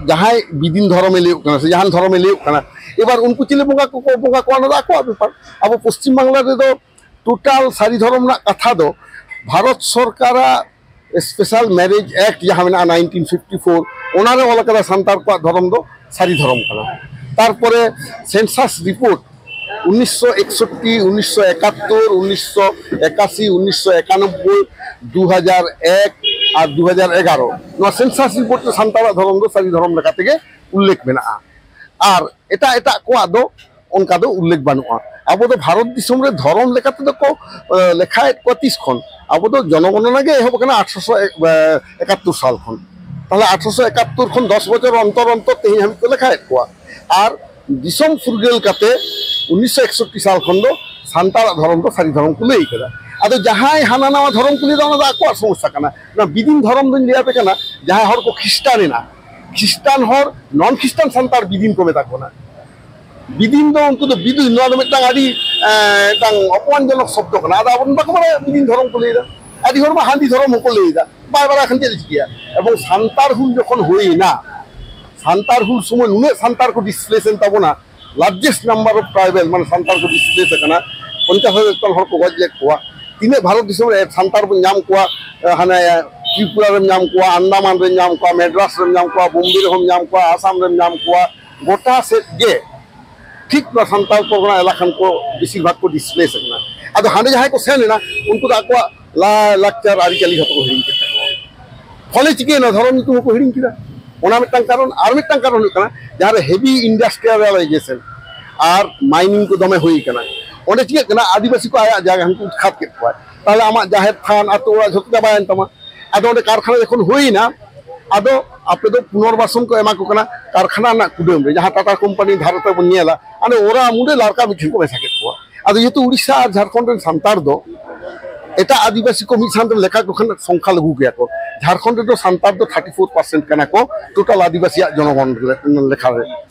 ᱡᱟᱦᱟᱸᱭ ᱵᱤᱫᱤᱱ ᱫᱷᱚᱨᱚᱢᱮ ᱞᱟᱹᱭᱚᱜ ᱠᱟᱱᱟ ᱥᱮ ᱡᱟᱦᱟᱱ ᱫᱷᱚᱨᱚᱢᱮ ᱞᱟᱹᱭᱚᱜ ᱠᱟᱱᱟ, ᱮᱵᱟᱨ ᱩᱱᱠᱩ ᱪᱤᱞᱤ ᱵᱚᱸᱜᱟ ᱠᱚᱠᱚ ᱵᱚᱸᱜᱟ ᱠᱚᱣᱟ, ᱚᱱᱟ ᱫᱚ ᱟᱠᱚᱣᱟᱜ ᱵᱮᱯᱟᱨ᱾ ᱟᱵᱚ ᱯᱚᱥᱪᱤᱢ ᱵᱟᱝᱞᱟ ᱨᱮᱫᱚ ᱴᱳᱴᱟᱞ ᱥᱟᱹᱨᱤ ᱫᱷᱚᱨᱚᱢ ᱨᱮᱱᱟᱜ ᱠᱟᱛᱷᱟ ᱫᱚ ᱵᱷᱟᱨᱚᱛ ᱥᱚᱨᱠᱟᱨᱟᱜ ᱥᱯᱮᱥᱟᱞ ᱢᱮᱨᱮᱡᱽ ᱮᱠᱴ ᱡᱟᱦᱟᱸ ᱢᱮᱱᱟᱜᱼᱟ, ᱱᱟᱭᱤᱱᱴᱤᱱ ᱯᱷᱤᱯᱴᱤ ᱯᱷᱳᱨ, ᱚᱱᱟᱨᱮ ᱚᱞ ᱟᱠᱟᱫᱟ ᱥᱟᱱᱛᱟᱲ ᱠᱚᱣᱟᱜ ᱫᱷᱚᱨᱚᱢ ᱫᱚ ᱥᱟᱹᱨᱤ ᱫᱷᱚᱨᱚᱢ ᱠᱟᱱᱟ᱾ ᱛᱟᱨᱯᱚᱨᱮ ᱥᱮᱱᱥᱟᱥ ᱨᱤᱯᱳᱨᱴ ᱩᱱᱤᱥᱥᱚ ᱮᱠᱥᱚᱴᱴᱤ, ᱩᱱᱤᱥᱥᱚ ᱮᱠᱟᱛᱛᱳᱨ, ᱩᱱᱤᱥᱥᱚ ᱮᱠᱟᱥᱤ, ᱩᱱᱤᱥᱥᱚ ᱮᱠᱟᱱᱚᱵᱵᱳᱭ, ᱫᱩ ᱦᱟᱡᱟᱨ ᱮᱠ ᱟᱨ ᱫᱩ ᱦᱟᱡᱟᱨ ᱮᱜᱟᱨᱚ, ᱱᱚᱣᱟ ᱥᱮᱱᱥᱟᱥ ᱨᱤᱯᱳᱨᱴ ᱨᱮ ᱥᱟᱱᱛᱟᱲᱟᱜ ᱫᱷᱚᱨᱚᱢ ᱫᱚ ᱥᱟᱹᱨᱤ ᱫᱷᱚᱨᱚᱢ ᱞᱮᱠᱟ ᱛᱮᱜᱮ ᱩᱞᱞᱮᱠᱷ ᱢᱮᱱᱟᱜᱼᱟ᱾ ᱟᱨ ᱮᱴᱟᱜ ᱮᱴᱟᱜ ᱠᱚᱣᱟᱜ ᱫᱚ ᱚᱱᱠᱟ ᱫᱚ ᱩᱞᱞᱮᱠᱷ ᱵᱟᱹᱱᱩᱜᱼᱟ᱾ ᱟᱵᱚ ᱫᱚ ᱵᱷᱟᱨᱚᱛ ᱫᱤᱥᱚᱢ ᱨᱮ ᱫᱷᱚᱨᱚᱢ ᱞᱮᱠᱟ ᱛᱮᱫᱚ ᱠᱚ, ᱮ, ᱞᱮᱠᱷᱟᱭᱮᱫ ᱠᱚᱣᱟ ᱛᱤᱥ ᱠᱷᱚᱱ? ᱟᱵᱚ ᱫᱚ ᱡᱚᱱᱚᱜᱚᱱᱚᱱᱟ ᱜᱮ ᱮᱦᱚᱵ ᱟᱠᱟᱱᱟ ᱟᱴᱷᱨᱚᱥᱚ ᱮᱠᱟᱛᱛᱳᱨ ᱥᱟᱞ ᱠᱷᱚᱱ᱾ ᱛᱟᱦᱞᱮ ᱟᱴᱷᱨᱚᱥᱚ ᱮᱠᱟᱛᱛᱳᱨ ᱠᱷᱚᱱ ᱫᱚᱥ ᱵᱚᱪᱷᱚᱨ ᱚᱱᱛᱚᱨ ᱚᱱᱛᱚᱨ ᱛᱮᱦᱮᱧ ᱦᱟᱹᱵᱤᱡ ᱠᱚ ᱞᱮᱠᱷᱟᱭᱮᱫ ᱠᱚᱣᱟ᱾ ᱟᱨ ᱫᱤᱥᱚᱢ ᱯᱷᱩᱨᱜᱟᱹᱞ ᱠᱟᱛᱮ ᱩᱱᱤᱥᱥᱚ ᱮᱠᱥᱚᱴᱴᱤ ᱥᱟᱞ ᱠᱷᱚᱱ ᱫᱚ ᱥᱟᱱᱛᱟᱲᱟᱜ ᱫᱷᱚᱨᱚᱢ ᱫᱚ ᱥᱟᱹᱨᱤ ᱫᱷᱚᱨᱚᱢ ᱠᱚ ᱞᱟᱹᱭ ᱠᱟᱫᱟ᱾ ᱟᱫᱚ ᱡᱟᱦᱟᱸᱭ ᱦᱟᱱᱟ ᱱᱟᱣᱟ ᱫᱷᱚᱨᱚᱢ ᱠᱚ ᱞᱟᱹᱭ ᱮᱫᱟ, ᱚᱱᱟ ᱫᱚ ᱟᱠᱚᱣᱟᱜ ᱥᱚᱢᱚᱥᱥᱟ ᱠᱟᱱᱟ᱾ ᱚᱱᱟ ᱵᱤᱫᱤᱱ ᱫᱷᱚᱨᱚᱢ ᱫᱚᱧ ᱞᱟᱹᱭ ᱟᱯᱮ ᱠᱟᱱᱟ, ᱡᱟᱦᱟᱸᱭ ᱦᱚᱲ ᱠᱚ ᱠᱷᱨᱤᱥᱴᱟᱱ ᱮᱱᱟ, ᱠᱷᱨᱤᱥᱴᱟᱱ ᱦᱚᱲ ᱱᱚᱱ ᱠᱷᱨᱤᱥᱴᱟᱱ ᱥᱟᱱᱛᱟᱲ ᱵᱤᱫᱤᱱ ᱠᱚ ᱢᱮᱛᱟ ᱠᱚ ᱠᱟᱱᱟ᱾ ᱵᱤᱫᱤᱱ ᱫᱚ ᱩᱱᱠᱩ ᱫᱚ ᱵᱤᱫᱤᱱ, ᱱᱚᱣᱟ ᱫᱚ ᱢᱤᱫᱴᱟᱝ ᱟᱹᱰᱤ, ᱮᱸ, ᱢᱤᱫᱴᱟᱝ ᱚᱯᱚᱢᱟᱱᱡᱚᱱᱚᱠ ᱥᱚᱵᱫᱚ ᱠᱟᱱᱟ᱾ ᱟᱫᱚ ᱟᱵᱚ ᱵᱚᱱ ᱵᱟᱠᱚ ᱵᱟᱲᱟᱭᱟ ᱵᱤᱫᱤᱱ ᱫᱷᱚᱨᱚᱢ ᱠᱚ ᱞᱟᱹᱭ ᱮᱫᱟ᱾ ᱟᱹᱰᱤ ᱦᱚᱲ ᱢᱟ ᱦᱟᱺᱰᱤ ᱫᱷᱚᱨᱚᱢ ᱦᱚᱸᱠᱚ ᱞᱟᱹᱭ ᱮᱫᱟ, ᱵᱟᱭ ᱵᱟᱲᱟᱭ ᱠᱷᱟᱱ ᱪᱮᱫ ᱮ ᱪᱤᱠᱟᱹᱭᱟ? ᱮᱵᱚᱝ ᱥᱟᱱᱛᱟᱲ ᱦᱩᱞ ᱡᱚᱠᱷᱚᱱ ᱦᱩᱭᱮᱱᱟ, ᱥᱟᱱᱛᱟᱲ ᱦᱩᱞ ᱥᱚᱢᱚᱭ ᱱᱩᱱᱟᱹᱜ ᱥᱟᱱᱛᱟᱲ ᱠᱚ ᱰᱤᱥᱯᱞᱮᱥ ᱮᱱ ᱛᱟᱵᱚᱱᱟ, ᱞᱟᱨᱡᱮᱥᱴ ᱱᱟᱢᱵᱟᱨ ᱚᱯᱷ ᱴᱨᱟᱭᱵᱮᱞ, ᱢᱟᱱᱮ ᱥᱟᱱᱛᱟᱲ ᱠᱚ ᱰᱤᱥᱯᱞᱮᱥ ᱟᱠᱟᱱᱟ, ᱯᱚᱧᱪᱟᱥ ᱦᱟᱡᱟᱨ ᱪᱮᱛᱟᱱ ᱦᱚᱲ ᱠᱚ ᱜᱚᱡ ᱞᱮᱫ ᱠᱚᱣᱟ᱾ ᱛᱤᱱᱟᱹᱜ ᱵᱷᱟᱨᱚᱛ ᱫᱤᱥᱚᱢ ᱨᱮ ᱥᱟᱱᱛᱟᱲ ᱵᱚᱱ ᱧᱟᱢ ᱠᱚᱣᱟ, ᱦᱟᱱᱮ ᱛᱨᱤᱯᱩᱨᱟ ᱨᱮᱢ ᱧᱟᱢ ᱠᱚᱣᱟ, ᱟᱱᱫᱟᱢᱟᱱ ᱨᱮᱢ ᱧᱟᱢ ᱠᱚᱣᱟ, ᱢᱮᱰᱨᱟᱥ ᱨᱮᱢ ᱧᱟᱢ ᱠᱚᱣᱟ, ᱵᱳᱢᱵᱮ ᱨᱮᱦᱚᱸᱢ ᱧᱟᱢ ᱠᱚᱣᱟ, ᱟᱥᱟᱢ ᱨᱮᱢ ᱧᱟᱢ ᱠᱚᱣᱟ, ᱜᱚᱴᱟ ᱥᱮᱫ ᱜᱮ ᱴᱷᱤᱠ ᱱᱚᱣᱟ ᱥᱟᱱᱛᱟᱲ ᱯᱚᱨᱜᱚᱱᱟ ᱮᱞᱟᱠᱟ ᱠᱷᱚᱱ ᱠᱚ ᱵᱮᱥᱤᱨ ᱵᱷᱟᱜᱽ ᱠᱚ ᱰᱤᱥᱯᱞᱮᱥ ᱟᱠᱟᱱᱟ᱾ ᱟᱫᱚ ᱦᱟᱸᱰᱮ ᱡᱟᱦᱟᱸᱭ ᱠᱚ ᱥᱮᱱ ᱮᱱᱟ, ᱩᱱᱠᱩ ᱫᱚ ᱟᱠᱚᱣᱟᱜ ᱞᱟ-, ᱞᱟᱠᱪᱟᱨ ᱟᱹᱨᱤᱪᱟᱹᱞᱤ ᱡᱷᱚᱛᱚ ᱠᱚ ᱦᱤᱲᱤᱧ ᱠᱮᱫ ᱛᱟᱠᱚᱣᱟ᱾ ᱯᱷᱚᱞᱮ ᱪᱤᱠᱟᱹᱭᱮᱱᱟ? ᱫᱷᱚᱨᱚᱢ ᱧᱩᱛᱩᱢ ᱦᱚᱸᱠᱚ ᱦᱤᱲᱤᱧ ᱠᱮᱫᱟ᱾ ᱚᱱᱟ ᱢᱤᱫᱴᱟᱝ ᱠᱟᱨᱚᱱ᱾ ᱟᱨ ᱢᱤᱫᱴᱟᱝ ᱠᱟᱨᱚᱱ ᱦᱩᱭᱩᱜ ᱠᱟᱱᱟ, ᱡᱟᱦᱟᱸ ᱨᱮ ᱦᱮᱵᱤ ᱤᱱᱰᱟᱥᱴᱨᱤᱭᱟᱞᱟᱭᱡᱮᱥᱚᱱ ᱟᱨ ᱢᱟᱭᱱᱤᱝ ᱠᱚ ᱫᱚᱢᱮ ᱦᱩᱭ ᱠᱟᱱᱟ, ᱚᱸᱰᱮ ᱪᱤᱠᱟᱹᱜ ᱠᱟᱱᱟ, ᱟᱹᱫᱤᱵᱟᱹᱥᱤ ᱠᱚ ᱟᱭᱟᱜ ᱡᱟᱭᱜᱟ ᱦᱚᱸᱠᱚ ᱩᱛᱠᱷᱟᱛ ᱠᱮᱫ ᱠᱚᱣᱟ᱾ ᱛᱟᱦᱞᱮ ᱟᱢᱟᱜ ᱡᱟᱦᱮᱨ ᱛᱷᱟᱱ, ᱟᱹᱛᱩ ᱚᱲᱟᱜ ᱡᱷᱚᱛᱚ ᱪᱟᱵᱟᱭᱮᱱ ᱛᱟᱢᱟ᱾ ᱟᱫᱚ ᱚᱸᱰᱮ ᱠᱟᱨᱠᱷᱟᱱᱟ ᱡᱚᱠᱷᱚᱱ ᱦᱩᱭᱱᱟ, ᱟᱫᱚ ᱟᱯᱮ ᱫᱚ ᱯᱩᱱᱚᱨᱵᱟᱥᱚᱱ ᱠᱚ ᱮᱢᱟ ᱠᱚ ᱠᱟᱱᱟ ᱠᱟᱨᱠᱷᱟᱱᱟ ᱨᱮᱱᱟᱜ ᱠᱩᱰᱟᱹᱢ ᱨᱮ, ᱡᱟᱦᱟᱸ ᱴᱟᱴᱟ ᱠᱳᱢᱯᱟᱱᱤ ᱫᱷᱟᱨᱮ ᱛᱮᱵᱚᱱ ᱧᱮᱞᱟ, ᱚᱸᱰᱮ ᱳᱨᱟ ᱢᱩᱰᱟᱹ ᱞᱟᱨᱠᱟ ᱢᱤᱫ ᱴᱷᱮᱱ ᱠᱚ ᱢᱮᱥᱟ ᱠᱮᱫ ᱠᱚᱣᱟ᱾ ᱟᱫᱚ ᱡᱮᱦᱮᱛᱩ ᱩᱲᱤᱥᱥᱟ ᱟᱨ ᱡᱷᱟᱲᱠᱷᱚᱸᱰ ᱨᱮᱱ ᱥᱟᱱᱛᱟᱲ ᱫᱚ ᱮᱴᱟᱜ ᱟᱹᱫᱤᱵᱟᱹᱥᱤ ᱠᱚ ᱢᱤᱫ ᱥᱟᱶᱛᱮ ᱞᱮᱠᱷᱟ ᱠᱚ ᱠᱷᱟᱱ ᱥᱚᱝᱠᱷᱟ ᱞᱟᱹᱜᱩ ᱜᱮᱭᱟ ᱠᱚ᱾ ᱡᱷᱟᱲᱠᱷᱚᱸᱰ ᱨᱮᱫᱚ ᱥᱟᱱᱛᱟᱲ ᱫᱚ ᱛᱷᱟᱨᱴᱤ ᱯᱷᱳᱨ ᱯᱟᱨᱥᱮᱱᱴ ᱠᱟᱱᱟ ᱠᱚ ᱴᱳᱴᱟᱞ ᱟᱹᱫᱤᱵᱟᱹᱥᱤᱭᱟᱜ ᱡᱚᱱᱚᱜᱚᱱ ᱨᱮ, ᱞᱮᱠᱷᱟ ᱨᱮ᱾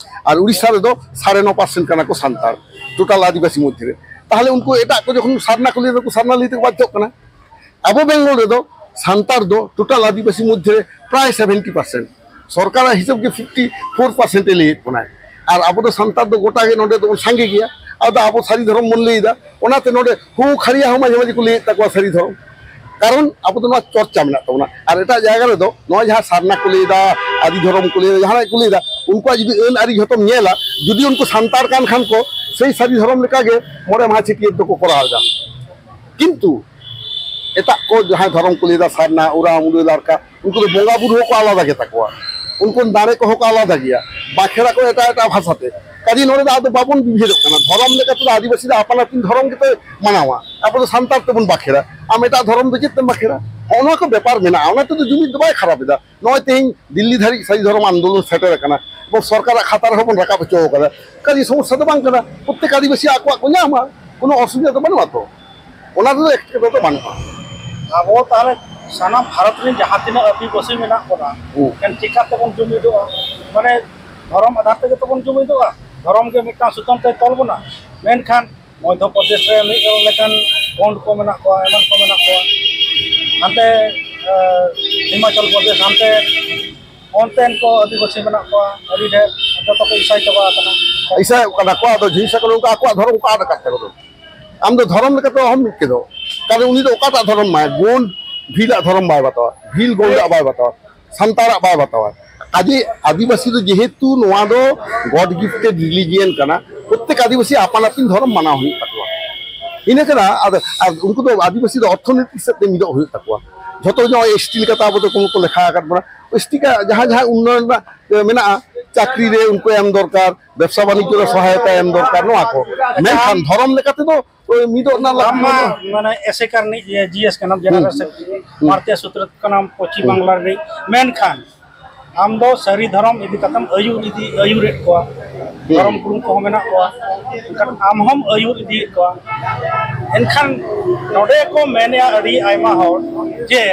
ᱟᱨ ᱩᱲᱤᱥᱥᱟ ᱨᱮᱫᱚ ᱥᱟᱲᱮ ᱱᱚ ᱯᱟᱨᱥᱮᱱᱴ ᱠᱟᱱᱟ ᱠᱚ ᱥᱟᱱᱛᱟᱲ ᱴᱳᱴᱟᱞ ᱟᱹᱫᱤᱵᱟᱹᱥᱤ ᱢᱚᱫᱽᱫᱷᱮ ᱨᱮ᱾ ᱛᱟᱦᱞᱮ ᱩᱱᱠᱩ ᱮᱴᱟᱜ ᱠᱚ ᱡᱚᱠᱷᱚᱱ ᱥᱟᱨᱱᱟ ᱠᱚ ᱞᱟᱹᱭ ᱫᱟ, ᱩᱱᱠᱩ ᱥᱟᱨᱱᱟ ᱞᱟᱹᱭ ᱛᱮᱠᱚ ᱵᱟᱫᱽᱫᱷᱚᱜ ᱠᱟᱱᱟ᱾ ᱟᱵᱚ ᱵᱮᱝᱜᱚᱞ ᱨᱮᱫᱚ ᱥᱟᱱᱛᱟᱲ ᱫᱚ ᱴᱳᱴᱟᱞ ᱟᱹᱫᱤᱵᱟᱹᱥᱤ ᱢᱚᱫᱽᱫᱷᱮ ᱨᱮ ᱯᱨᱟᱭ ᱥᱮᱵᱷᱮᱱᱴᱤ ᱯᱟᱨᱥᱮᱱᱴ, ᱥᱚᱨᱠᱟᱨᱟᱜ ᱦᱤᱥᱟᱹᱵ ᱜᱮ ᱯᱷᱤᱯᱴᱤ ᱯᱷᱳᱨ ᱯᱟᱨᱥᱮᱱᱴ ᱮ ᱞᱟᱹᱭᱮᱫ ᱵᱚᱱᱟᱭ᱾ ᱟᱨ ᱟᱵᱚ ᱫᱚ ᱥᱟᱱᱛᱟᱲ ᱫᱚ ᱜᱚᱴᱟ ᱜᱮ ᱱᱚᱰᱮ ᱫᱚᱵᱚᱱ ᱥᱟᱸᱜᱮ ᱜᱮᱭᱟ᱾ ᱟᱫᱚ ᱟᱵᱚ ᱥᱟᱹᱨᱤ ᱫᱷᱚᱨᱚᱢ ᱵᱚᱱ ᱞᱟᱹᱭ ᱮᱫᱟ, ᱚᱱᱟᱛᱮ ᱱᱚᱰᱮ ᱦᱩ ᱠᱷᱟᱲᱤᱭᱟ ᱦᱚᱸ ᱢᱟᱡᱷᱮ ᱢᱟᱡᱷᱮ ᱠᱚ ᱞᱟᱹᱭᱮᱫ ᱛᱟᱠᱚᱣᱟ ᱥᱟᱹᱨᱤ ᱫᱷᱚᱨᱚᱢ᱾ ᱠᱟᱨᱚᱱ ᱟᱵᱚ ᱫᱚ ᱱᱚᱣᱟ ᱪᱚᱨᱪᱟ ᱢᱮᱱᱟᱜ ᱛᱟᱵᱚᱱᱟ᱾ ᱟᱨ ᱮᱴᱟᱜ ᱡᱟᱭᱜᱟ ᱨᱮᱫᱚ ᱱᱚᱣᱟ ᱡᱟᱦᱟᱸ ᱥᱟᱨᱱᱟ ᱠᱚ ᱞᱟᱹᱭ ᱮᱫᱟ, ᱟᱹᱫᱤ ᱫᱷᱚᱨᱚᱢ ᱠᱚ ᱞᱟᱹᱭ ᱮᱫᱟ, ᱡᱟᱦᱟᱱᱟᱜ ᱠᱚ ᱞᱟᱹᱭ ᱮᱫᱟ, ᱩᱱᱠᱩᱣᱟᱜ ᱡᱩᱫᱤ ᱟᱹᱱ ᱟᱹᱨᱤ ᱡᱷᱚᱛᱚᱢ ᱧᱮᱞᱟ, ᱡᱩᱫᱤ ᱩᱱᱠᱩ ᱥᱟᱱᱛᱟᱲ ᱠᱟᱱ ᱠᱷᱟᱱ ᱠᱚ, ᱥᱮᱭ ᱥᱟᱹᱨᱤ ᱫᱷᱚᱨᱚᱢ ᱞᱮᱠᱟᱜᱮ ᱢᱚᱬᱮ ᱢᱟᱦᱟ ᱪᱷᱟᱹᱴᱭᱟᱹᱨ ᱫᱚᱠᱚ ᱠᱚᱨᱟᱣ ᱮᱫᱟ᱾ ᱠᱤᱱᱛᱩ ᱮᱴᱟᱜ ᱠᱚ ᱡᱟᱦᱟᱸᱭ ᱫᱷᱚᱨᱚᱢ ᱠᱚ ᱞᱟᱹᱭ ᱮᱫᱟ, ᱥᱟᱨᱱᱟ, ᱳᱨᱟᱣ, ᱢᱩᱰᱟᱹ, ᱞᱟᱨᱠᱟ, ᱩᱱᱠᱩ ᱫᱚ ᱵᱚᱸᱜᱟ ᱵᱩᱨᱩ ᱦᱚᱸᱠᱚ ᱟᱞᱟᱫᱟ ᱜᱮᱛᱟ ᱠᱚᱣᱟ, ᱩᱱᱠᱩ ᱫᱟᱲᱮ ᱠᱚᱦᱚᱸ ᱠᱚ ᱟᱞᱟᱫᱟ ᱜᱮᱭᱟ, ᱵᱟᱠᱷᱮᱲᱟ ᱠᱚ ᱮᱴᱟᱜ ᱮᱴᱟᱜ ᱵᱷᱟᱥᱟᱛᱮ᱾ ᱠᱟᱡᱮ ᱱᱚᱰᱮ ᱫᱚ ᱟᱫᱚ ᱵᱟᱵᱚᱱ ᱵᱤᱵᱷᱮᱫᱚᱜ ᱠᱟᱱᱟ, ᱫᱷᱚᱨᱚᱢ ᱞᱮᱠᱟ ᱛᱮᱫᱚ ᱟᱹᱫᱤᱵᱟᱹᱥᱤ ᱫᱚ ᱟᱯᱟᱱ ᱟᱹᱯᱤᱱ ᱫᱷᱚᱨᱚᱢ ᱜᱮᱛᱚᱭ ᱢᱟᱱᱟᱣᱟ᱾ ᱟᱵᱚ ᱫᱚ ᱥᱟᱱᱛᱟᱲ ᱛᱮᱵᱚᱱ ᱵᱟᱠᱷᱮᱲᱟ, ᱟᱢ ᱮᱴᱟᱜ ᱫᱷᱚᱨᱚᱢ ᱫᱚ ᱪᱮᱫ ᱛᱮᱢ ᱵᱟᱠᱷᱮᱲᱟ? ᱱᱚᱜᱼᱚ ᱱᱚᱣᱟ ᱠᱚ ᱵᱮᱯᱟᱨ ᱢᱮᱱᱟᱜᱼᱟ, ᱚᱱᱟ ᱛᱮᱫᱚ ᱡᱩᱢᱤᱫ ᱫᱚ ᱵᱟᱭ ᱠᱷᱟᱨᱟᱯ ᱮᱫᱟ᱾ ᱱᱚᱜᱼᱚᱭ ᱛᱮᱦᱮᱧ ᱫᱤᱞᱞᱤ ᱫᱷᱟᱹᱨᱤᱡ ᱥᱟᱹᱨᱤ ᱫᱷᱚᱨᱚᱢ ᱟᱱᱫᱳᱞᱚᱱ ᱥᱮᱴᱮᱨ ᱟᱠᱟᱱᱟ ᱮᱵᱚᱝ ᱥᱚᱨᱠᱟᱨᱟᱜ ᱠᱷᱟᱛᱟ ᱨᱮᱦᱚᱸ ᱵᱚᱱ ᱨᱟᱠᱟᱵ ᱦᱚᱪᱚ ᱟᱠᱟᱫᱟ᱾ ᱠᱟᱡᱮ ᱥᱚᱢᱚᱥᱥᱟ ᱫᱚ ᱵᱟᱝ ᱠᱟᱱᱟ, ᱯᱨᱚᱛᱛᱮᱠ ᱟᱹᱫᱤᱵᱟᱹᱥᱤ ᱟᱠᱚᱣᱟᱜ ᱠᱚ ᱧᱟᱢᱟ, ᱠᱳᱱᱳ ᱚᱥᱩᱵᱤᱫᱷᱟ ᱫᱚ ᱵᱟᱹᱱᱩᱜᱼᱟ ᱛᱚ, ᱚᱱᱟ ᱨᱮᱫᱚ ᱮᱴᱠᱮᱴᱚᱬᱮ ᱫᱚ ᱵᱟᱹᱱᱩᱜᱼᱟ᱾ ᱟᱵᱚ ᱛᱟᱦᱚᱞᱮ ᱥᱟᱱᱟᱢ ᱵᱷᱟᱨᱚᱛ ᱨᱮᱱ ᱡᱟᱦᱟᱸ ᱛᱤᱱᱟᱹᱜ ᱟᱹᱫᱤᱵᱟᱹᱥᱤ ᱢᱮᱱᱟᱜ ᱵᱚᱱᱟ, ᱦᱩᱸ᱾ ᱮᱱᱠᱷᱟᱱ ᱪᱤᱠᱟ ᱛᱮᱵᱚᱱ ᱡᱩᱢᱤᱫᱚᱜᱼᱟ? ᱢᱟᱱᱮ ᱫᱷᱚᱨᱚᱢ ᱟᱫᱷᱟᱨ ᱛᱮᱜᱮ ᱛᱚᱵᱚᱱ ᱡᱩᱢᱤᱫᱚᱜᱼᱟ᱾ ᱫᱷᱚᱨᱚᱢ ᱜᱮ ᱢᱤᱫᱴᱟᱝ ᱥᱩᱛᱟᱹᱢ ᱛᱮ ᱛᱚᱞ ᱵᱚᱱᱟ᱾ ᱢᱮᱱᱠᱷᱟᱱ ᱢᱚᱫᱽᱫᱷᱚ ᱯᱨᱚᱫᱮᱥ ᱨᱮ ᱢᱤᱫ ᱞᱮᱠᱟᱱ ᱜᱚᱸᱰ ᱠᱚ ᱢᱮᱱᱟᱜ ᱠᱚᱣᱟ, ᱮᱢᱟᱱ ᱠᱚ ᱢᱮᱱᱟᱜ ᱠᱚᱣᱟ᱾ ᱦᱟᱱᱛᱮ ᱮ, ᱦᱤᱢᱟᱪᱚᱞ ᱯᱨᱚᱫᱮᱥ, ᱦᱟᱱᱛᱮ ᱚᱱᱛᱮᱱ ᱠᱚ ᱟᱹᱫᱤᱵᱟᱹᱥᱤ ᱢᱮᱱᱟᱜ ᱠᱚᱣᱟ ᱟᱹᱰᱤ ᱰᱷᱮᱨ, ᱡᱚᱛᱚ ᱠᱚ ᱤᱥᱟᱭ ᱪᱟᱵᱟ ᱟᱠᱟᱱᱟ᱾ ᱤᱥᱟᱭᱚᱜ ᱠᱟᱱᱟ ᱠᱚ, ᱟᱫᱚ ᱡᱤᱱᱤᱥ ᱠᱟᱱᱟ ᱩᱱᱠᱩ ᱟᱠᱚᱣᱟᱜ ᱫᱷᱚᱨᱚᱢ ᱠᱚ ᱟᱫ ᱟᱠᱟᱫ ᱛᱟᱠᱚ ᱫᱚ᱾ ᱟᱢ ᱫᱚ ᱫᱷᱚᱨᱚᱢ ᱞᱮᱠᱟᱛᱮ ᱚᱦᱚᱢ ᱢᱤᱫ ᱠᱮᱫᱚ, ᱠᱟᱨᱚᱱ ᱩᱱᱤ ᱫᱚ ᱚᱠᱟᱴᱟᱜ ᱫᱷᱚᱨᱚᱢ ᱢᱟᱭ, ᱜᱳᱸᱰ ᱵᱷᱤᱞᱟᱜ ᱫᱷᱚᱨᱚᱢ ᱵᱟᱭ ᱵᱟᱛᱟᱣᱟ, ᱵᱷᱤᱞ ᱜᱳᱸᱰᱟᱜ ᱵᱟᱭ ᱵᱟᱛᱟᱣᱟ, ᱥᱟᱱᱛᱟᱲᱟᱜ ᱵᱟᱭ ᱵᱟᱛᱟᱣᱟ᱾ ᱟᱡᱤᱡ ᱟᱹᱫᱤᱵᱟᱹᱥᱤ ᱫᱚ ᱡᱮᱦᱮᱛᱩ ᱱᱚᱣᱟ ᱫᱚ God gifted religion ᱠᱟᱱᱟ, ᱯᱨᱚᱛᱛᱮᱠ ᱟᱹᱫᱤᱵᱟᱹᱥᱤ ᱟᱯᱟᱱ ᱟᱹᱯᱤᱱ ᱫᱷᱚᱨᱚᱢ ᱢᱟᱱᱟᱣ ᱦᱩᱭᱩᱜ ᱛᱟᱠᱚᱣᱟ᱾ ᱤᱱᱟᱹ ᱠᱟᱱᱟ, ᱟᱫᱚ ᱟᱨ ᱩᱱᱠᱩ ᱫᱚ ᱟᱹᱫᱤᱵᱟᱹᱥᱤ ᱫᱚ ᱚᱨᱛᱷᱚᱱᱳᱭᱛᱤᱠ ᱥᱮᱫ ᱛᱮ ᱢᱤᱫᱚᱜ ᱦᱩᱭᱩᱜ ᱛᱟᱠᱚᱣᱟ᱾ ᱡᱷᱚᱛᱚ ᱱᱚᱜᱼᱚᱭ S T ᱞᱮᱠᱟᱛᱮ ᱟᱵᱚ ᱫᱚ ᱠᱚ ᱞᱮᱠᱷᱟ ᱟᱠᱟᱫ ᱵᱚᱱᱟ᱾ S T ᱠᱟ ᱡᱟᱦᱟᱸ ᱡᱟᱦᱟᱸ ᱩᱱᱱᱚᱭᱚᱱ ᱨᱮᱱᱟᱜ ᱢᱮᱱᱟᱜᱼᱟ, ᱪᱟᱹᱠᱨᱤ ᱨᱮ ᱩᱱᱠᱩ ᱮᱢ ᱫᱚᱨᱠᱟᱨ, ᱵᱮᱵᱽᱥᱟ ᱵᱟᱱᱤᱡᱽᱡᱚ ᱨᱮ ᱥᱚᱦᱟᱭᱚᱛᱟ ᱮᱢ ᱫᱚᱨᱠᱟᱨ, ᱱᱚᱣᱟ ᱠᱚ᱾ ᱢᱮᱱᱠᱷᱟᱱ ᱫᱷᱚᱨᱚᱢ ᱞᱮᱠᱟ ᱛᱮᱫᱚ ᱳᱭ ᱢᱤᱫᱚᱜ ᱨᱮᱱᱟᱜ ᱟᱢ ᱞᱟᱹᱠᱛᱤ ᱢᱟ ᱵᱟᱹᱱᱩᱜᱼᱟ᱾ ᱢᱟᱱᱮ ᱮᱥᱮᱠᱟ ᱨᱤᱱᱤᱡ ᱡᱤ ᱮᱥ ᱠᱟᱱᱟᱢ, ᱡᱮᱱᱟᱨᱮᱞ ᱦᱩᱸ᱾ ᱥᱮᱠᱨᱮᱴᱟᱨᱤ, ᱦᱩᱸ᱾ ᱵᱷᱟᱨᱚᱛᱤᱭᱚ ᱥᱩᱛᱨᱮᱛ ᱠᱟᱱᱟᱢ ᱯᱚᱪᱷᱤᱢ ᱦᱩᱸ᱾ ᱵᱟᱝᱞᱟ ᱨᱤᱱᱤᱡ, ᱢᱮᱱᱠᱷᱟᱱ ᱟᱢ ᱫᱚ ᱥᱟᱹᱨᱤ ᱫᱷᱚᱨᱚᱢ ᱤᱫᱤ ᱠᱟᱛᱮᱢ ᱟᱹᱭᱩᱨ ᱤᱫᱤ, ᱟᱹᱭᱩᱨᱮᱫ ᱠᱚᱣᱟ᱾ ᱦᱩᱸ᱾ ᱫᱷᱚᱨᱚᱢ ᱜᱩᱨᱩ ᱠᱚᱦᱚᱸ ᱢᱮᱱᱟᱜ ᱠᱚᱣᱟ, ᱮᱱᱠᱷᱟᱱ ᱟᱢ ᱦᱚᱸᱢ ᱟᱹᱭᱩᱨ ᱤᱫᱤᱭᱮᱫ ᱠᱚᱣᱟ᱾ ᱮᱱᱠᱷᱟᱱ ᱱᱚᱰᱮ ᱠᱚ ᱢᱮᱱᱮᱜᱼᱟ ᱟᱹᱰᱤ ᱟᱭᱢᱟ ᱦᱚᱲ ᱡᱮ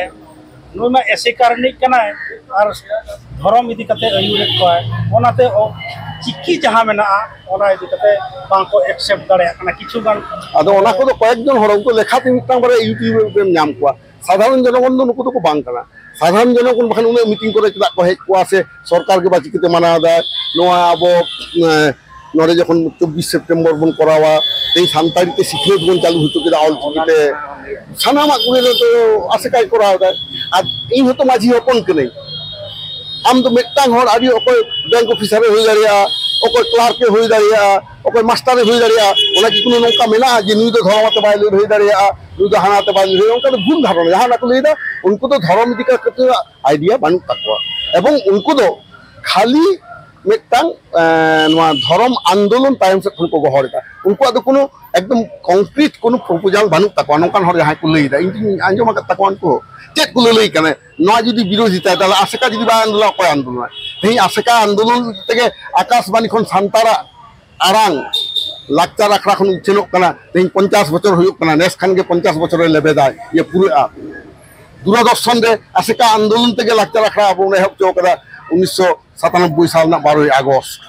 ᱱᱩᱭ ᱢᱟ ᱮᱥᱮᱠᱟ ᱨᱤᱱᱤᱡ ᱠᱟᱱᱟᱭ ᱟᱨ ᱫᱷᱚᱨᱚᱢ ᱤᱫᱤ ᱠᱟᱛᱮ ᱟᱹᱭᱩᱨᱮᱫ ᱠᱚᱣᱟᱭ, ᱚᱱᱟᱛᱮ ᱚ-, ᱪᱤᱠᱤ ᱡᱟᱦᱟᱸ ᱢᱮᱱᱟᱜᱼᱟ ᱚᱱᱟ ᱤᱫᱤ ᱠᱟᱛᱮ ᱵᱟᱝᱠᱚ accept ᱫᱟᱲᱮᱭᱟᱜ ᱠᱟᱱᱟ ᱠᱤᱪᱷᱩ ᱜᱟᱱ᱾ ᱟᱫᱚ ᱚᱱᱟ ᱠᱚᱫᱚ ᱠᱚᱭᱮᱠ ᱡᱚᱱ ᱦᱚᱲ, ᱩᱱᱠᱩ ᱞᱮᱠᱷᱟᱛᱮ ᱢᱤᱫᱴᱟᱝ ᱵᱟᱨᱭᱟ YouTube ᱨᱮᱢ ᱧᱟᱢ ᱠᱚᱣᱟ᱾ ᱥᱟᱫᱷᱟᱨᱚᱱ ᱡᱚᱱᱚᱜᱚᱱ ᱫᱚ ᱱᱩᱠᱩ ᱫᱚᱠᱚ ᱵᱟᱝ ᱠᱟᱱᱟ᱾ ᱥᱟᱫᱷᱟᱨᱚᱱ ᱡᱚᱱᱚᱜᱚᱱ ᱵᱟᱠᱷᱟᱱ ᱩᱱᱟᱹᱜ meeting ᱠᱚᱨᱮ ᱪᱮᱫᱟᱜ ᱠᱚ ᱦᱮᱡ ᱠᱚᱜᱼᱟ ᱥᱮ ᱥᱚᱨᱠᱟᱨ ᱜᱮ ᱵᱟ ᱪᱤᱠᱟᱹᱛᱮ ᱢᱟᱱᱟᱣ ᱮᱫᱟᱭ? ᱱᱚᱣᱟ ᱟᱵᱚ, ᱮᱸ, ᱱᱚᱰᱮ ᱡᱚᱠᱷᱚᱱ ᱪᱚᱵᱵᱤᱥ ᱥᱮᱯᱴᱮᱢᱵᱚᱨ ᱵᱚᱱ ᱠᱚᱨᱟᱣᱟ, ᱛᱮᱦᱮᱧ ᱥᱟᱱᱛᱟᱲᱤ ᱛᱮ ᱥᱤᱠᱷᱱᱟᱹᱛ ᱵᱚᱱ ᱪᱟᱹᱞᱩ ᱦᱚᱪᱚ ᱠᱮᱫᱟ ᱚᱞ ᱪᱤᱠᱤ ᱛᱮ, ᱥᱟᱱᱟᱢᱟᱜ ᱠᱚᱜᱮ ᱱᱤᱛᱚᱜ ᱟᱥᱮᱠᱟᱭ ᱠᱚᱨᱟᱣ ᱮᱫᱟ᱾ ᱟᱨ ᱤᱧ ᱦᱚᱸᱛᱚ ᱢᱟᱹᱡᱷᱤ ᱦᱚᱯᱚᱱ ᱠᱟᱹᱱᱟᱹᱧ᱾ ᱟᱢ ᱫᱚ ᱢᱤᱫᱴᱟᱝ ᱦᱚᱲ ᱟᱹᱰᱤ, ᱚᱠᱚᱭ bank officer ᱮ ᱦᱩᱭ ᱫᱟᱲᱮᱭᱟᱜᱼᱟ, ᱚᱠᱚᱭ clerk ᱮ ᱦᱩᱭ ᱫᱟᱲᱮᱭᱟᱜᱼᱟ, ᱚᱠᱚᱭ ᱢᱟᱥᱴᱟᱨ ᱮ ᱦᱩᱭ ᱫᱟᱲᱮᱭᱟᱜᱼᱟ, ᱚᱱᱟ ᱠᱤ ᱠᱳᱱᱳ ᱱᱚᱝᱠᱟ ᱢᱮᱱᱟᱜᱼᱟ ᱡᱮ ᱱᱩᱭ ᱫᱚ ᱫᱷᱚᱨᱚᱢ ᱟᱛᱮ ᱵᱟᱭ ᱞᱟᱹᱲᱦᱟᱹᱭ ᱫᱟᱲᱮᱭᱟᱜᱼᱟ, ᱱᱩᱭ ᱫᱚ ᱦᱟᱱᱟ ᱟᱛᱮ ᱵᱟᱭ ᱞᱟᱹᱲᱦᱟᱹᱭᱟ? ᱚᱱᱠᱟ ᱫᱚ ᱵᱷᱩᱞ ᱫᱷᱟᱨᱚᱱᱟ᱾ ᱡᱟᱦᱟᱸ ᱚᱱᱟ ᱠᱚ ᱞᱟᱹᱭᱫᱟ, ᱩᱱᱠᱩ ᱫᱚ ᱫᱷᱚᱨᱚᱢ ᱤᱫᱤ ᱠᱟᱛᱮ idea ᱵᱟᱹᱱᱩᱜ ᱛᱟᱠᱚᱣᱟ᱾ ᱮᱵᱚᱝ ᱩᱱᱠᱩ ᱫᱚ ᱠᱷᱟᱹᱞᱤ ᱢᱤᱫᱴᱟᱝ, ᱮᱸ, ᱱᱚᱣᱟ ᱫᱷᱚᱨᱚᱢ ᱟᱱᱫᱳᱞᱚᱱ ᱛᱟᱭᱚᱢ ᱥᱮᱫ ᱠᱷᱚᱱ ᱠᱚ ᱜᱚᱦᱚᱲ ᱮᱫᱟ᱾ ᱩᱱᱠᱩᱣᱟᱜ ᱫᱚ ᱠᱳᱱᱳ ᱮᱠᱫᱚᱢ ᱠᱚᱝᱠᱨᱤᱴ ᱠᱳᱱᱳ ᱯᱨᱚᱯᱳᱡᱟᱞ ᱵᱟᱹᱱᱩᱜ ᱛᱟᱠᱚᱣᱟ, ᱱᱚᱝᱠᱟᱱ ᱦᱚᱲ ᱡᱟᱦᱟᱸᱭ ᱠᱚ ᱞᱟᱹᱭ ᱮᱫᱟ, ᱤᱧ ᱫᱩᱧ ᱟᱸᱡᱚᱢ ᱟᱠᱟᱫ ᱛᱟᱠᱚᱣᱟ᱾ ᱩᱱᱠᱩ ᱪᱮᱫ ᱠᱚ ᱞᱟᱹᱞᱟᱹᱭ ᱠᱟᱱᱟ? ᱱᱚᱣᱟ ᱡᱩᱫᱤ ᱵᱤᱨᱳᱫᱷᱤᱛᱟᱭ, ᱛᱟᱦᱚᱞᱮ ᱟᱥᱮᱠᱟ ᱡᱩᱫᱤ ᱵᱟᱭ ᱟᱱᱫᱳᱞᱚᱱᱟ, ᱚᱠᱚᱭ ᱟᱱᱫᱳᱞᱚᱱᱟ? ᱛᱮᱦᱮᱧ ᱟᱥᱮᱠᱟ ᱟᱱᱫᱳᱞᱚᱱ ᱛᱮᱜᱮ ᱟᱠᱟᱥᱵᱟᱱᱤ ᱠᱷᱚᱱ ᱥᱟᱱᱛᱟᱲᱟᱜ ᱟᱲᱟᱝ ᱞᱟᱠᱪᱟᱨ ᱟᱠᱷᱲᱟ ᱠᱷᱚᱱ ᱩᱪᱷᱟᱹᱱᱚᱜ ᱠᱟᱱᱟ᱾ ᱛᱮᱦᱮᱧ ᱯᱚᱧᱪᱟᱥ ᱵᱚᱪᱷᱚᱨ ᱦᱩᱭᱩᱜ ᱠᱟᱱᱟ, ᱱᱮᱥ ᱠᱷᱟᱱ ᱜᱮ ᱯᱚᱧᱪᱟᱥ ᱵᱚᱪᱷᱚᱨᱮ ᱞᱮᱵᱮᱫᱟᱭ, ᱤᱭᱟᱹ ᱯᱩᱨᱟᱹᱜᱼᱟ᱾ ᱫᱩᱨᱚᱫᱚᱨᱥᱚᱱ ᱨᱮ ᱟᱥᱮᱠᱟ ᱟᱱᱫᱳᱞᱚᱱ ᱛᱮᱜᱮ ᱞᱟᱠᱪᱟᱨ ᱟᱠᱷᱲᱟ ᱟᱵᱚ ᱵᱚᱱ ᱮᱦᱚᱵ ᱦᱚᱪᱚ ᱠᱟᱫᱟ ᱩᱱᱤᱥᱥᱚ ᱥᱟᱛᱟᱱᱚᱵᱵᱳᱭ ᱥᱟᱞ ᱨᱮᱱᱟᱜ ᱵᱟᱨᱚᱭ ᱟᱜᱚᱥᱴ᱾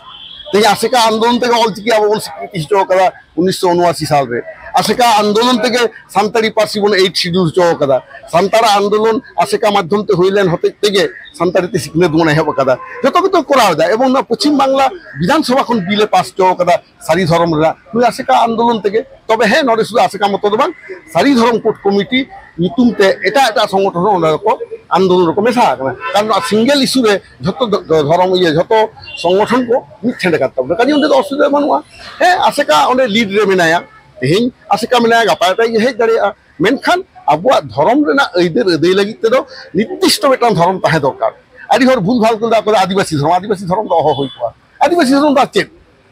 ᱛᱮᱦᱮᱧ ᱟᱥᱮᱠᱟ ᱟᱱᱫᱳᱞᱚᱱ ᱛᱮᱜᱮ ᱚᱞᱪᱤᱠᱤ ᱟᱵᱚ ᱵᱚᱱ ᱥᱤᱠᱨᱤᱛᱤ ᱦᱚᱪᱚ ᱠᱟᱫᱟ ᱩᱱᱤᱥᱥᱚ ᱩᱱᱚᱟᱥᱤ ᱥᱟᱞ ᱨᱮ᱾ ᱟᱥᱮᱠᱟ ᱟᱱᱫᱳᱞᱚᱱ ᱛᱮᱜᱮ ᱥᱟᱱᱛᱟᱲᱤ ᱯᱟᱹᱨᱥᱤ ᱵᱚᱱ ᱮᱭᱤᱴ ᱥᱤᱰᱩᱞ ᱦᱚᱪᱚ ᱠᱟᱫᱟ᱾ ᱥᱟᱱᱛᱟᱲᱟᱜ ᱟᱱᱫᱳᱞᱚᱱ ᱟᱥᱮᱠᱟ ᱢᱟᱫᱽᱫᱷᱚᱢ ᱛᱮ ᱦᱩᱭ ᱞᱮᱱ ᱦᱚᱛᱮᱡ ᱛᱮᱜᱮ ᱥᱟᱱᱛᱟᱲᱤ ᱛᱮ ᱥᱤᱠᱷᱱᱟᱹᱛ ᱵᱚᱱ ᱮᱦᱚᱵ ᱟᱠᱟᱫᱟ᱾ ᱡᱚᱛᱚ ᱜᱮᱛᱚ ᱠᱚᱨᱟᱣ ᱮᱫᱟ᱾ ᱮᱵᱚᱝ ᱱᱚᱣᱟ ᱯᱚᱪᱷᱤᱢ ᱵᱟᱝᱞᱟ ᱵᱤᱫᱷᱟᱱ ᱥᱚᱵᱷᱟ ᱠᱷᱚᱱ ᱵᱤᱞ ᱮ ᱯᱟᱥ ᱦᱚᱪᱚ ᱠᱟᱫᱟ ᱥᱟᱹᱨᱤ ᱫᱷᱚᱨᱚᱢ ᱨᱮᱱᱟᱜ, ᱱᱩᱭ ᱟᱥᱮᱠᱟ ᱟᱱᱫᱳᱞᱚᱱ ᱛᱮᱜᱮ᱾ ᱛᱚᱵᱮ ᱦᱮᱸ, ᱱᱚᱰᱮ ᱥᱩᱫᱷᱩ ᱟᱥᱮᱠᱟ ᱢᱚᱛᱚ ᱫᱚ ᱵᱟᱝ, ᱥᱟᱹᱨᱤ ᱫᱷᱚᱨᱚᱢ ᱠᱳᱰ ᱠᱚᱢᱤᱴᱤ ᱧᱩᱛᱩᱢ ᱛᱮ ᱮᱴᱟᱜ ᱮᱴᱟᱜ ᱥᱚᱝᱜᱚᱴᱷᱚᱱ ᱦᱚᱸ ᱚᱸᱰᱮ ᱠᱚ ᱟᱱᱫᱳᱞᱚᱱ ᱨᱮᱠᱚ ᱢᱮᱥᱟ ᱟᱠᱟᱱᱟ᱾ ᱠᱟᱨᱚᱱ ᱱᱚᱣᱟ ᱥᱤᱝᱜᱮᱞ ᱤᱥᱩ ᱨᱮ ᱡᱷᱚᱛᱚ ᱫᱚ-, ᱫᱚ-, ᱫᱷᱚᱨᱚᱢ ᱤᱭᱟᱹ, ᱡᱷᱚᱛᱚ ᱥᱚᱝᱜᱚᱴᱷᱚᱱ ᱠᱚ ᱢᱤᱫ ᱴᱷᱮᱱ ᱟᱠᱟᱫ ᱛᱟᱵᱚᱱᱟ, ᱠᱟᱡᱮ ᱚᱸᱰᱮ ᱫᱚ ᱚᱥᱩᱵᱤᱫᱷᱟ ᱵᱟᱹᱱᱩᱜᱼᱟ᱾ ᱦᱮᱸ, ᱟᱥᱮᱠᱟ ᱚᱸᱰᱮ ᱞᱤᱰ ᱨᱮ ᱢᱮᱱᱟᱭᱟ, ᱛᱮᱦᱮᱧ ᱟᱥᱮᱠᱟ ᱢᱮᱱᱟᱭᱟ, ᱜᱟᱯᱟ ᱮᱴᱟᱜ ᱜᱮ ᱦᱮᱡ ᱫᱟᱲᱮᱭᱟᱜᱼᱟ᱾ ᱢᱮᱱᱠᱷᱟᱱ ᱟᱵᱚᱣᱟᱜ ᱫᱷᱚᱨᱚᱢ ᱨᱮᱱᱟᱜ ᱟᱹᱭᱫᱟᱹᱨ ᱟᱹᱫᱟᱹᱭ ᱞᱟᱹᱜᱤᱫ ᱛᱮᱫᱚ ᱱᱤᱨᱫᱤᱥᱴᱚ ᱢᱤᱫᱴᱟᱝ ᱫᱷᱚᱨᱚᱢ ᱛᱟᱦᱮᱸ ᱫᱚᱨᱠᱟᱨ᱾ ᱟᱹᱰᱤ ᱦᱚᱲ ᱵᱷᱩᱞ ᱵᱷᱟᱞ ᱠᱚ ᱞᱟᱹᱭᱟ, ᱟᱠᱚ ᱫᱚ ᱟᱹᱫᱤᱵᱟᱹᱥᱤ ᱫᱷᱚᱨᱚᱢ, ᱟᱹᱫᱤᱵᱟᱹᱥᱤ ᱫᱷᱚᱨᱚᱢ ᱫᱚ ᱚᱦᱚ ᱦᱩᱭ ᱠᱚᱜᱼᱟ᱾ ᱟᱹᱫᱤᱵᱟᱹᱥᱤ ᱫᱷᱚᱨᱚᱢ ᱫᱚ ᱟᱨ ᱪᱮᱫ?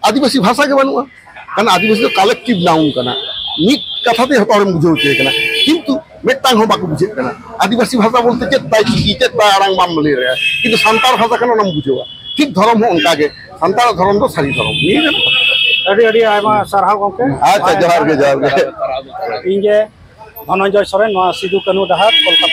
ᱟᱹᱫᱤᱵᱟᱹᱥᱤ ᱵᱷᱟᱥᱟ ᱜᱮ ᱵᱟᱹᱱᱩᱜᱼᱟ᱾ ᱠᱟᱨᱚᱱ ᱟᱹᱫᱤᱵᱟᱹᱥᱤ ᱫᱚ ᱠᱟᱞᱮᱠᱴᱤᱵᱷ ᱱᱟᱣᱩᱱ ᱠᱟᱱᱟ, ᱢᱤᱫ ᱠᱟᱛᱷᱟ ᱛᱮ ᱡᱷᱚᱛᱚ ᱦᱚᱲᱮᱢ ᱵᱩᱡᱷᱟᱹᱣ ᱦᱚᱪᱚᱭᱮ ᱠᱟᱱᱟ, ᱠᱤᱱᱛᱩ ᱢᱤᱫᱴᱟᱝ ᱦᱚᱸ ᱵᱟᱠᱚ ᱵᱩᱡᱷᱟᱹᱜ ᱠᱟᱱᱟ᱾ ᱟᱹᱫᱤᱵᱟᱹᱥᱤ ᱵᱷᱟᱥᱟ ᱵᱚᱞᱛᱮ ᱪᱮᱫ ᱛᱟᱭ ᱪᱤᱠᱤ, ᱪᱮᱫ ᱛᱟᱭ ᱟᱲᱟᱝ ᱵᱟᱢ ᱞᱟᱹᱭ ᱫᱟᱲᱮᱭᱟᱜᱼᱟ, ᱠᱤᱱᱛᱩ ᱥᱟᱱᱛᱟᱲ ᱵᱷᱟᱥᱟ ᱠᱷᱟᱱ ᱚᱱᱟᱢ ᱵᱩᱡᱷᱟᱹᱣᱟ᱾ ᱴᱷᱤᱠ ᱫᱷᱚᱨᱚᱢ ᱦᱚᱸ ᱚᱱᱠᱟ ᱜᱮ, ᱥᱟᱱᱛᱟᱲ ᱫᱷᱚᱨᱚᱢ ᱫᱚ ᱥᱟᱹᱨᱤ ᱫᱷᱚᱨᱚᱢ᱾ ᱱᱤᱭᱟᱹ ᱜᱮ᱾ ᱟᱹᱰᱤ ᱟᱹᱰᱤ ᱟᱭᱢᱟ ᱥᱟᱨᱦᱟᱣ ᱜᱚᱢᱠᱮ᱾ ᱟᱪᱪᱷᱟ, ᱡᱚᱦᱟᱨ ᱜᱮ, ᱡᱚᱦᱟᱨ ᱜᱮ᱾ ᱤᱧ ᱜᱮ ᱫᱷᱚᱱᱚᱱᱡᱚᱭ ᱥᱚᱨᱮᱱ, ᱱᱚᱣᱟ ᱥᱤᱫᱩ ᱠᱟᱹᱱᱦᱩ ᱰᱟᱦᱟᱨ, ᱠᱳᱞᱠᱟᱛᱟ᱾